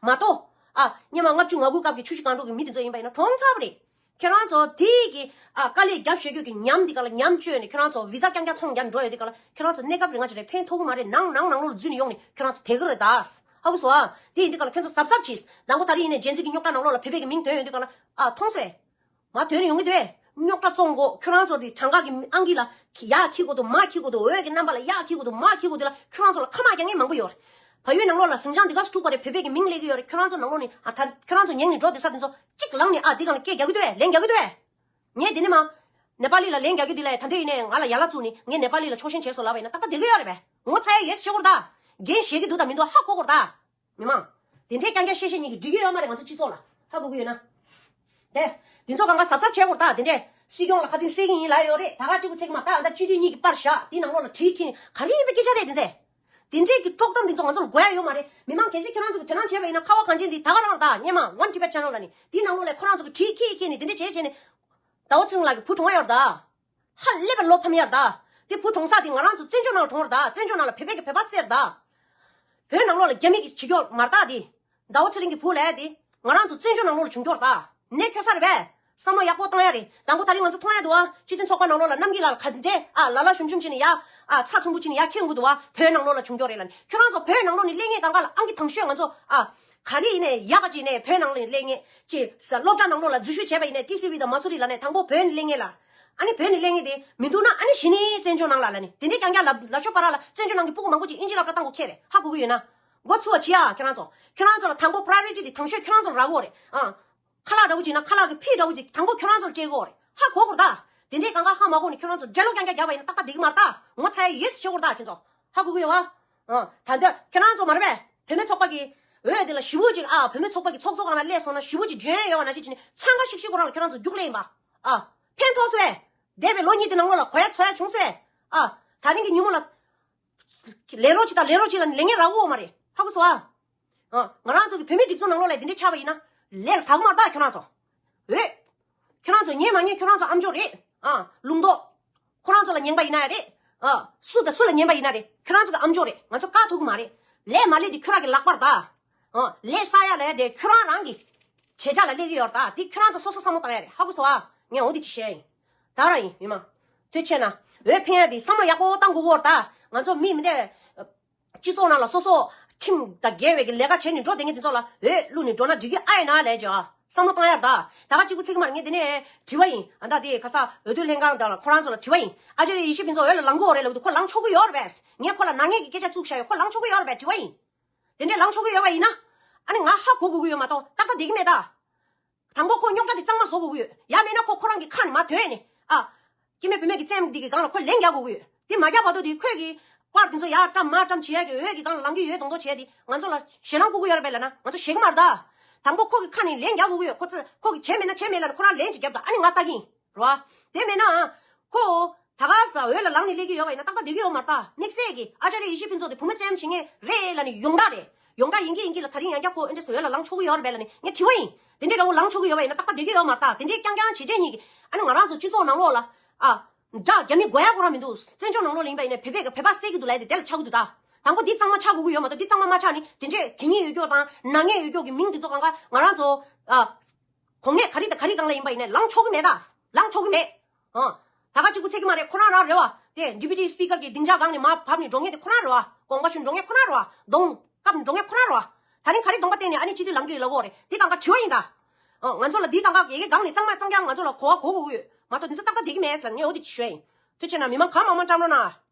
མ་གཏོགས་ཨ་སྔོན་མ་ལྔ་བཅུ་ང་དགུ་སྐབས་ཀྱི་ཆུ་བཞི་སྒང་དྲུག་གི་མི་དེ་ཚོ་ཡིན་པ་ཡིན་ན་གྲོངས་ཚར་བ་རེད། ཁྱོད་རང་ཚོ་དེ་གི་ཨ་དཀའ་ལས་རྒྱབ་བཞེས་རྒྱུ་གི་ཉམས་འདི་ག་ལ་ཉམས་བཅོས་ནས་ཁྱོད་རང་ཚོ་བི་ཛ་རྐྱང་རྐྱང་ཚོང་རྒྱབ་འགྲོ་ཡོད་འདི་ག་ལ་ཁྱོད་རང་ཚོ་གནས་སྐབས་རིང་ང་ཅི་རེད་ཕན་ཐོགས་གི་མ་རེད། ནང་ནང་ནང་ལོགས་ལ་འཛུལ་ནས་ཡོང་ནས་ཁྱོད་རང་ཚོ་དེ་གི་རེད་ད། ཧ་གོ་སོང་ཨ། དེ་ཡིན་འདི་ག་ལ་ཁྱོད་ཚོ་གཟབ་གཟབ་གྱིས། དང་པོ་ད་རེས་ཡིན་ནས་ཇེན་ཛི་གི་རྙོག་དྲ་ནང་ལོགས་ལ་བོད་པའི་གི་མིང་དོན་ཡོད་འདི་ག་ལ་ཨ་མཐོང་སོང་ཨེ། མ་དོན་ཡོང་གི་འདུག་རྙོག་དྲ་བཙོང་དགོ། ཁྱོད་རང་ཚོ་དེ་གྲངས་ཀ་གི་ཨང་ཀི་ལ་ཡག་འཁྱེར་དགོ་འདུག་མ་འཁྱེར་དགོ་འདུག་འོས་ཀྱི་རྣམ་པ་ལ་ཡག་འཁྱེར་དགོ་འདུག་མ་འཁྱེར་དགོ་འདུག་ལ་ཁྱོད་རང་ཚོ་ལ་ཁ་མ་རྒྱག་མཁན་མང་པོ་ཡོད་རེད། བལ་ཡུལ་ནང་ལོགས་ལ་ཟིང་ཆ་འདི་ག་སུ་དཀྲུགས་པ་རེད། བོད་པའི་གི་མིང་སླེབས་ཀྱི་ཡོད་རེད། ཁྱོད་རང་ཚོ་ནང་ལོགས་ནས་ཨ་ད་ཁྱོད་རང་ཚོ་ཉན་ནས་འགྲོ་བསྡད་ས་དེ་ཚོ་གཅིག་ལངས་ནས་ཨ་འདི་ག་ལ་སྐད་རྒྱག་གི་འདུག་ཨེ། ལན་རྒྱག་གི་འདུག་ཨེ། ངས་འདི་ནས་མ། ནེ་པ་ལི་ལ་ལན་རྒྱག་རྒྱུ་འདི་ལ་ད་འདོད་ཡིན་ནས་ང་ལ་ཡ་ལ་བཙུགས་ནས་ངས་ནེ་པ་ལི་ལ་ཕྱོགས་ཞེན་བྱས་སོང་ལབ་པ་ཡིན་ན་ཏག་ཏག་བསྡད་ཀྱི་ཡོད་རེད་པས། ངོ་ཚ་ཡ་ཡོད་ཤེས་དགོས་རེད་ད། འགན་བཞེས་ཀྱི་འདུག་དང་མི་འདུག་ཧ་གོ་དགོས་རེད་ད། མི་མང་། དེ་འདྲའི་རྐྱང་རྐྱང་བཤད་བཤད་ཉིད་ཀྱིས་འགྲིག་གི་ཡོད་མ་རེད། ང་ཚོ་སྤྱི་ཚོགས་ལ་ཧ་གོ་གི་ཡོད་ན། དེ། འདི་ཚོ་གང་ག་གཟབ་གཟབ་བྱེད་དགོས་རེད་ད། དེ་འདྲས་སྲིད་སྐྱོང་ལ་ཁ་ཚིག་གསལ་གྱི་ཡིན་ལབ་ཡོད་རེད། ད་ག་གཅིག་པུ་ཚིག་མ་ད་ཨ་ད་སྤྱི་འཐུས་གཉིས་ཀྱི་པར་བཞག་དེའི་ནང་ལོགས་ལ་བྲིས་ཁྱེར་ག་རེ་ཡིན་པའི་སྐད་ཆ་རེད་དེ་ཚེ། དེ་འདྲས་ཀྱི་དཀྲོག་གཏམ་འདི་ཚོ་ང་ཚོ་ལ་དགོས་ཡ་ཡོད་མ་རེད། མི་མང་གལ་སྲིད་ཁྱོད་རང་ཚོ་གིས་དོ་སྣང་བྱས་པ་ཡིན་ན་ཁ་བ་གངས་ཅན་འདི་ད་ག་རང་རེད་ད། སྔོན་མ་One Tibet Channel་ལ་ནི་དེའི་ནང་ལོགས་ལ་ཁོ་རང་ཚོ་གིས་བྲིས་ཁྱེར་ཁྱེར་ནས་དེ་འདྲས་བྱས་བྱས་ནས། ཟླ་བ་ཚེ་རིང་ལགས་ཀྱི་བུ་གྲོངས་ཡོད་རེད་ད། ཧ་ལས་པའི་བློ་ཕམ་ཡོད་རེད་ད། དེ་བུ་གྲོངས་ས་དེ་ང་རང་ཚོ་བཙན་བྱོལ་ནང་ལ་གྲོངས་རེད་ད། བཙན་བྱོལ་ནང་ལ་བོད་པའི་གི་བོད་པ་བསད་རེད་ད། བོད་ནང་ལོགས་ལ་རྒྱ་མི་གིས་བྱེད་ཀྱི་ཡོད་མ་རེད་ད་དེ། ཟླ་བ་ཚེ་རིང་གི་བུ་ལབ་ཡ་དེ། ང་རང་ཚོ་བཙན་བྱོལ་ནང་ལོགས་ལ་བྱུང་ཀྱོག་རེད་ད། ནད་ཁྱོད་ས་རེད་པས། བསམ་བློ་ཡག་པོ་བཏང་ཡ་རེད། དང་པོ་ད་རིང་ང་ཚོ་མཐོང་ཡ་འདུག་ཨ། སྤྱི་མཐུན་ཚོགས་པ་ནང་ལོགས་ལ་རྣམ་རྒྱལ་ལགས་ལ་ག་འདྲས་ཨ་ལ་ལ་ཞུམ་ཞུམ་བྱས་ནས་ཡ། ཨ་ཚ་ཚུམ་བུ་བྱས་ནས་ཡ་ཁྱེར་ཡོང་གི་འདུག་ཨ། བོད་ནང་ལོགས་ལ་བྱུང་ཀྱོག་རེད་ལབ་ནས། ཁྱོད་རང་ཚོ་བོད་ནང་ལོགས་ནས་སླེབས་མཁན་དང་ག་ལ་ཨང་ཀི་དང་ཤོས་ང་ཚོ་ཨ། ག་རེ་ཡིན་ནས་ཡག་ག་ཅིག་ནས་བོད་ནང་ལ་སླེབས་མཁན་ཅིག་ས་སློབ་གྲྭ་ནང་ལོགས་ལ་འཛུལ་ཞུགས་བྱས་པ་ཡིན་ནས་ཊི་སི་ཝི་དང་མ་སུ་རི་ལ་ནས་དང་པོ་བོད་ནས་སླེབས་མཁན་ལ། ཨ་ནི་བོད་ནས་སླེབས་མཁན་དེ་མི་འདུག་ན་ཨ་ནི་གཞི་ནས་བཙན་བྱོལ་ནང་ལ་ལ་ནི་དེ་འདྲའི་རྐྱང་རྐྱང་ལབ་ལབ་ཤོག་པ་ར་ལ། བཙན་བྱོལ་ནང་གི་སྤུ་གུ་མང་པོ་ཅིག་ཨིན་ཇི་སློབ་གྲྭ་བཏང་དགོས་ཁེལ་རེད། ཧ་གོ་གི་ཡོད་ན། འགོ་ཚུགས་པ་བྱེད་ཡ་ཁྱོད་རང་ཚོ། ཁྱོད་རང་ཚོ་ལ་དང་པོ་པ་རའི་ཡོ་རི་ཊི་དེ་དང་ཤོས་ཁྱོད་རང་ཚོ་ལ་རག་གི་ཡོད་རེད་ཨ། ཁ་ལག་འདྲ་བོ་ཅིག་ན་ཁ་ལག་གི་ཕི་འདྲ་བོ་ཅིག་དང་པོ་ཁྱོད་རང་ཚོར་སྤྲད་དགོས་རེད། ཧ་གོ་དགོས་རེད་ད། དེ་འདྲའི་གང་ག་ཧ་མ་གོ་ནས་ཁྱོད་རང་ཚོ་འདྲེ་ལོག་རྐྱང་རྐྱང་རྒྱབ་པ་ཡིན་ན་ཏག་ཏག་བསྡད་ཀྱི་མ་རེད་ད། ངོ་ཚ་ཡ་ཡོད་ཟེར་ཤོད་དགོས་རེད་ད་ཁྱོད་ཚོ། ཧ་གོ་གི་ཡོད་བ། ཨ། ད་འདོད་ཁྱོད་རང་ཚོ་མ་རེད་པས། བུད་མེད་ཚོགས་པ་གི་འོས་དེ་ལ་ཞེ་པོ་ཅིག་ཨ། བུད་མེད་ཚོགས་པ་གི་ཚོགས་གཙོ་སྒང་ལ་སླེབས་སོང་ན་ཞེ་པོ་ཅིག་འཇོན་ཡ་ཡོད་པ་ནང་བཞིན་བྱས་ནས་འཚང་ཁ་ཤིག་ཤིག་ཁོ་རང་ལ་ཁྱོད་རང་ཚོ་རྒྱུགས་ལེན་ཡིན་པ། ཨ། ཕན་ཐོགས་སོང་བས། འདས་པའི་ལོ་གཉིས་དེ་ནང་ལོགས་ལ་གོ་ཡ་ཚོར་ཡ་བྱུང་སོང་བས། ཨ། ད་རིང་གི་ཉིན་མོ་ལ། ལས་རོགས་ཅིག་དང་ལས་རོགས་ཅིག་ལ་ལས་ངན་རག་གོ་མ་རེད། ཧ་གོ་སོང་ཨ། ཨ། ང་རང་ཚོ་གི་བོད་མིའི་སྒྲིག་འཛུགས་ནང་ལོགས་ལ་དེ་འདྲ་ཆགས་པ་ཡིན་ན། ལས་ལ་དག་མ་རེད་ད་ཁྱོད་རང་ཚོ། འོས། ཁྱོད་རང་ཚོ་ཉན་མ་ཉན་ཁྱོད་རང་ཚོ་ཨམ་ཅོག་རེད། ཨ། ལུང་རྟོགས། ཁོ་རང་ཚོ་ལ་ཉན་པ་ཡིན་ན་ཡང་རེད། ཨ། སུ་དང་སུ་ལ་ཉན་པ་ཡིན་ན་རེད། ཁྱོད་རང་ཚོ་གི་ཨམ་ཅོག་རེད། ང་ཚོ་བཀག་ཐུབ་ཀྱི་མ་རེད། ལས་མ་ལས་དེ་ཁྱོད་རང་གི་ལག་པར་ད། ཨ། ལས་བསགས་ཡ་ལས་དེ་ཁྱོད་རང་རང་གི་བྱེད་བྱ་ལ་སླེབས་ཀྱི་ཡོད་རེད་ད། དེ་ཁྱོད་རང་ཚོ་སོ་སོ་བསམ་བློ་བཏང་ཡ་རེད། ཧ་གོ་སོང་ཨ། ངས་འོ་དེ་ཅིག་བཤད་ཡིན། ད་རང་ཡིན་མི་མང་། དེ་བྱས་ན། འོས་འཕེན་ཡ་དེ་བསམ་བློ་ཡག་པོ་བཏང་དགོས་ཀྱི་ཡོད་རེད་ད། ང་ཚོ་མི་མི་འདྲ་བའི། སྤྱི་ཚོགས་ནང་ལ་སོ་སོ་ཁྲིམས་དང་འགལ་བའི་གི་ལས་ཀ་བྱས་ནས་འགྲོ་བསྡད་མཁན་དེ་ཚོ་ལ་འོས་བླུགས་ནས་འགྲོ་ན་འགྲིག་གི་ཨ་ཡིན་ན་ལས་ཀྱི་ཨ། བསམ་བློ་བཏང་ཡ་རེད་ད། ད་ག་གཅིག་པུ་ཚིག་མར་ངས་དེ་ནས་དྲི་བ་ཡིན། ཨ་ད་དེ་ཁ་ས་འོས་བསྡུ་ལྷན་ཁང་དང་ལ་ཁོ་རང་ཚོ་ལ་དྲི་བ་ཡིན། ཨ་ཅར་ཡེ་ཤེས་ཕུན་ཚོགས་འོས་ལ་ལངས་ཀྱི་ཡོད་རེད་ལབ་ཀྱི་འདུག་ཁོ་ལངས་ཆོག་གི་ཡོད་རེད་པས། ངས་ཁོ་ལ་ནག་ཉེས་ཀྱི་སྐད་ཆ་བཙུགས་བཞག་ཡོད། ཁོ་ལངས་ཆོག་གི་ཡོད་རེད་པས། དྲི་བ་ཡིན། དེ་འདྲས་ལངས་ཆོག་གི་ཡོད་པ་ཡིན་ན། ཨ་ནི་ང་ཧ་གོ་དགོས་ཀྱི་ཡོད་མ་གཏོགས་ཏག་ཏག་བསྡད་ཀྱི་མེད་ད། དང་པོ་ཁོ་རྙོག་དྲ་དེ་གཙང་མ་བཟོ་དགོས་ཀྱི་ཡོད། ཡང་མིན་ན་ཁོ་ཁོ་རང་གི་ཁ་ནས་མར་ཐོན་ནས་ཨ། སྐྱེ་དམན་བུད་མེད་ཀྱི་བཙན་འདི་གི་སྒང་ལ་ཁོ་ལན་རྒྱག་དགོས་ཀྱི་ཡོད། དེ་མ་རྒྱག་བར་དུ་དེ་ཁོས་ཀྱི་པར་དེ་ཚོ་ཡར་བཀྲམ་མར་བཀྲམ་བྱེད་ཡ་གི་འོས་ཀྱི་སྒང་ལ་ལངས་ཀྱི་ཡོད་མདོག་མདོག་བྱས་ཏེ་ང་ཚོ་ལ་ཞེད་སྣང་སྐུལ་གྱི་ཡོད་རེད་པས་ལབ་ན་ང་ཚོ་ཞེད་ཀྱི་མ་རེད་ད། དང་པོ་ཁོ་གི་ཁ་ནས་ལན་རྒྱག་དགོས་ཀྱི་ཡོད། ཁོ་ཚོ་ཁོ་གི་བྱས་མེད་ན་བྱས་མེད་ལབ་ན་ཁོ་རང་ལན་ཅིག་རྒྱབ་ད་ཨ་ནི་ང་ལྟ་གི་ཡིན། རེད་བ། དེ་མེད་ན། ཁོ། ད་ག་ས་འོས་ལ་ལངས་ནས་སླེབས་ཀྱི་ཡོད་པ་ཡིན་ན་ཏག་ཏག་བསྡད་ཀྱི་ཡོད་མ་རེད་ད། དམིགས་བསལ་གྱི་ཨ་ཅར་ཡེ་ཤེས་ཕུན་ཚོགས་དེ་བུ་མོ་བཙན་བྱེད་མཁན་རེད་ལབ་ནས་ཡོངས་གྲགས་རེད། ཡོངས་གྲགས་ཡིན་གྱི་ཡིན་གྱི་ལ་ད་རིང་ཡང་བསྐྱར་ཁོ་ཨེ་འདྲས་སུ་འོས་ལ་ལངས་ཆོག་གི་ཡོད་རེད་པས་ལབ་ནས་ངས་དྲི་བ་ཡིན། དེ་འདྲས་འདྲ་བོ་ལངས་ཆོག་གི་ཡོད་པ་ཡིན་ན་ཏག་ཏག་བསྡད་ཀྱི་ཡོད་མ་རེད་ད། དེ་འདྲས་རྐྱང་རྐྱང་བྱེད་བྱེད་ཉིད་ཀྱི་ཨ་ནི་ང་རང་ཚོ་སྤྱི་ཚོགས་ནང་ལོགས་ལ་ཨ། དགྲ་རྒྱ་མི་དགོས་ཡ་ཁོ་རང་མི་འདུག་བཙན་བྱོལ་ནང་ལོགས་ལ་ཡིན་པ་ཡིན་ན་བོད་པས་བོད་པ་བསད་ཀྱི་འདུག་ལབ་ཡ་དེ་དེ་ལ་ཆགས་ཀྱི་འདུག་ད། དང་པོ་འདི་གཙང་མ་ཆགས་དགོས་ཀྱི་ཡོད་མ་གཏོགས་འདི་གཙང་མ་མ་ཆགས་ནས་དེ་འདྲས་དགེ་བསྙེན་ཡོད་ཀྱོག་དང་ནག་ཉེས་ཡོད་ཀྱོག་གི་མིང་འདི་ཚོ་གང་ག་ང་རང་ཚོ་ཨ། གོང་ནས་ག་རེ་དང་ག་རེ་སྒང་ལ་ཡིན་པ་ཡིན་ནའི་ལངས་ཆོག་གི་མེད་ད། ལངས་ཆོག་གི་མེད། ཨ། ད་ག་གཅིག་པུ་ཚད་ཀྱི་མ་རེད། ཁོ་རང་རང་རེད་བ། དེ་ཌི་པུ་ཊི་སི་པི་ཀར་གྱི་སྡིངས་ཆ་སྒང་ནས་མར་བབས་ནས་འགྲོ་མཁན་དེ་ཁོ་རང་རེད་བ། དགོངས་པ་ཞུ་འགྲོ་མཁན་ཁོ་རང་རེད་བ། གདོང་བཀབ་འགྲོ་མཁན་ཁོ་རང་རེད་བ། ད་རིང་ག་རེ་གདོང་པ་བསྟན་ནས་ཨ་ནི་སྤྱི་འཐུས་ལངས་ཀྱི་རེད་ལབ་ཀྱི་ཡོད་རེད། དེ་གང་ག་དྲི་བ་ཡིན་ད། ཨ། ང་ཚོ་ལ་འདི་གང་ག་ཡ་གི་སྒང་ནས་གཙང་མ་གཙང་རྐྱང་ང་ཚོ་ལ་གོ་བ་གོ་དགོས་ཀྱི་ཡོད་མ་གཏོགས་འདི་ཚོ་ཏག་ཏག་བསྡད་ཀྱི་མེད་ཟེར་ལབ་ངས་འོ་དེ་ཅིག་ཞུ་ཡ་ཡིན། ཐུགས་རྗེ་ཆེ་གནང་། མི་མང་གང་མང་མང་བཀྲམ་རོགས་གནང་།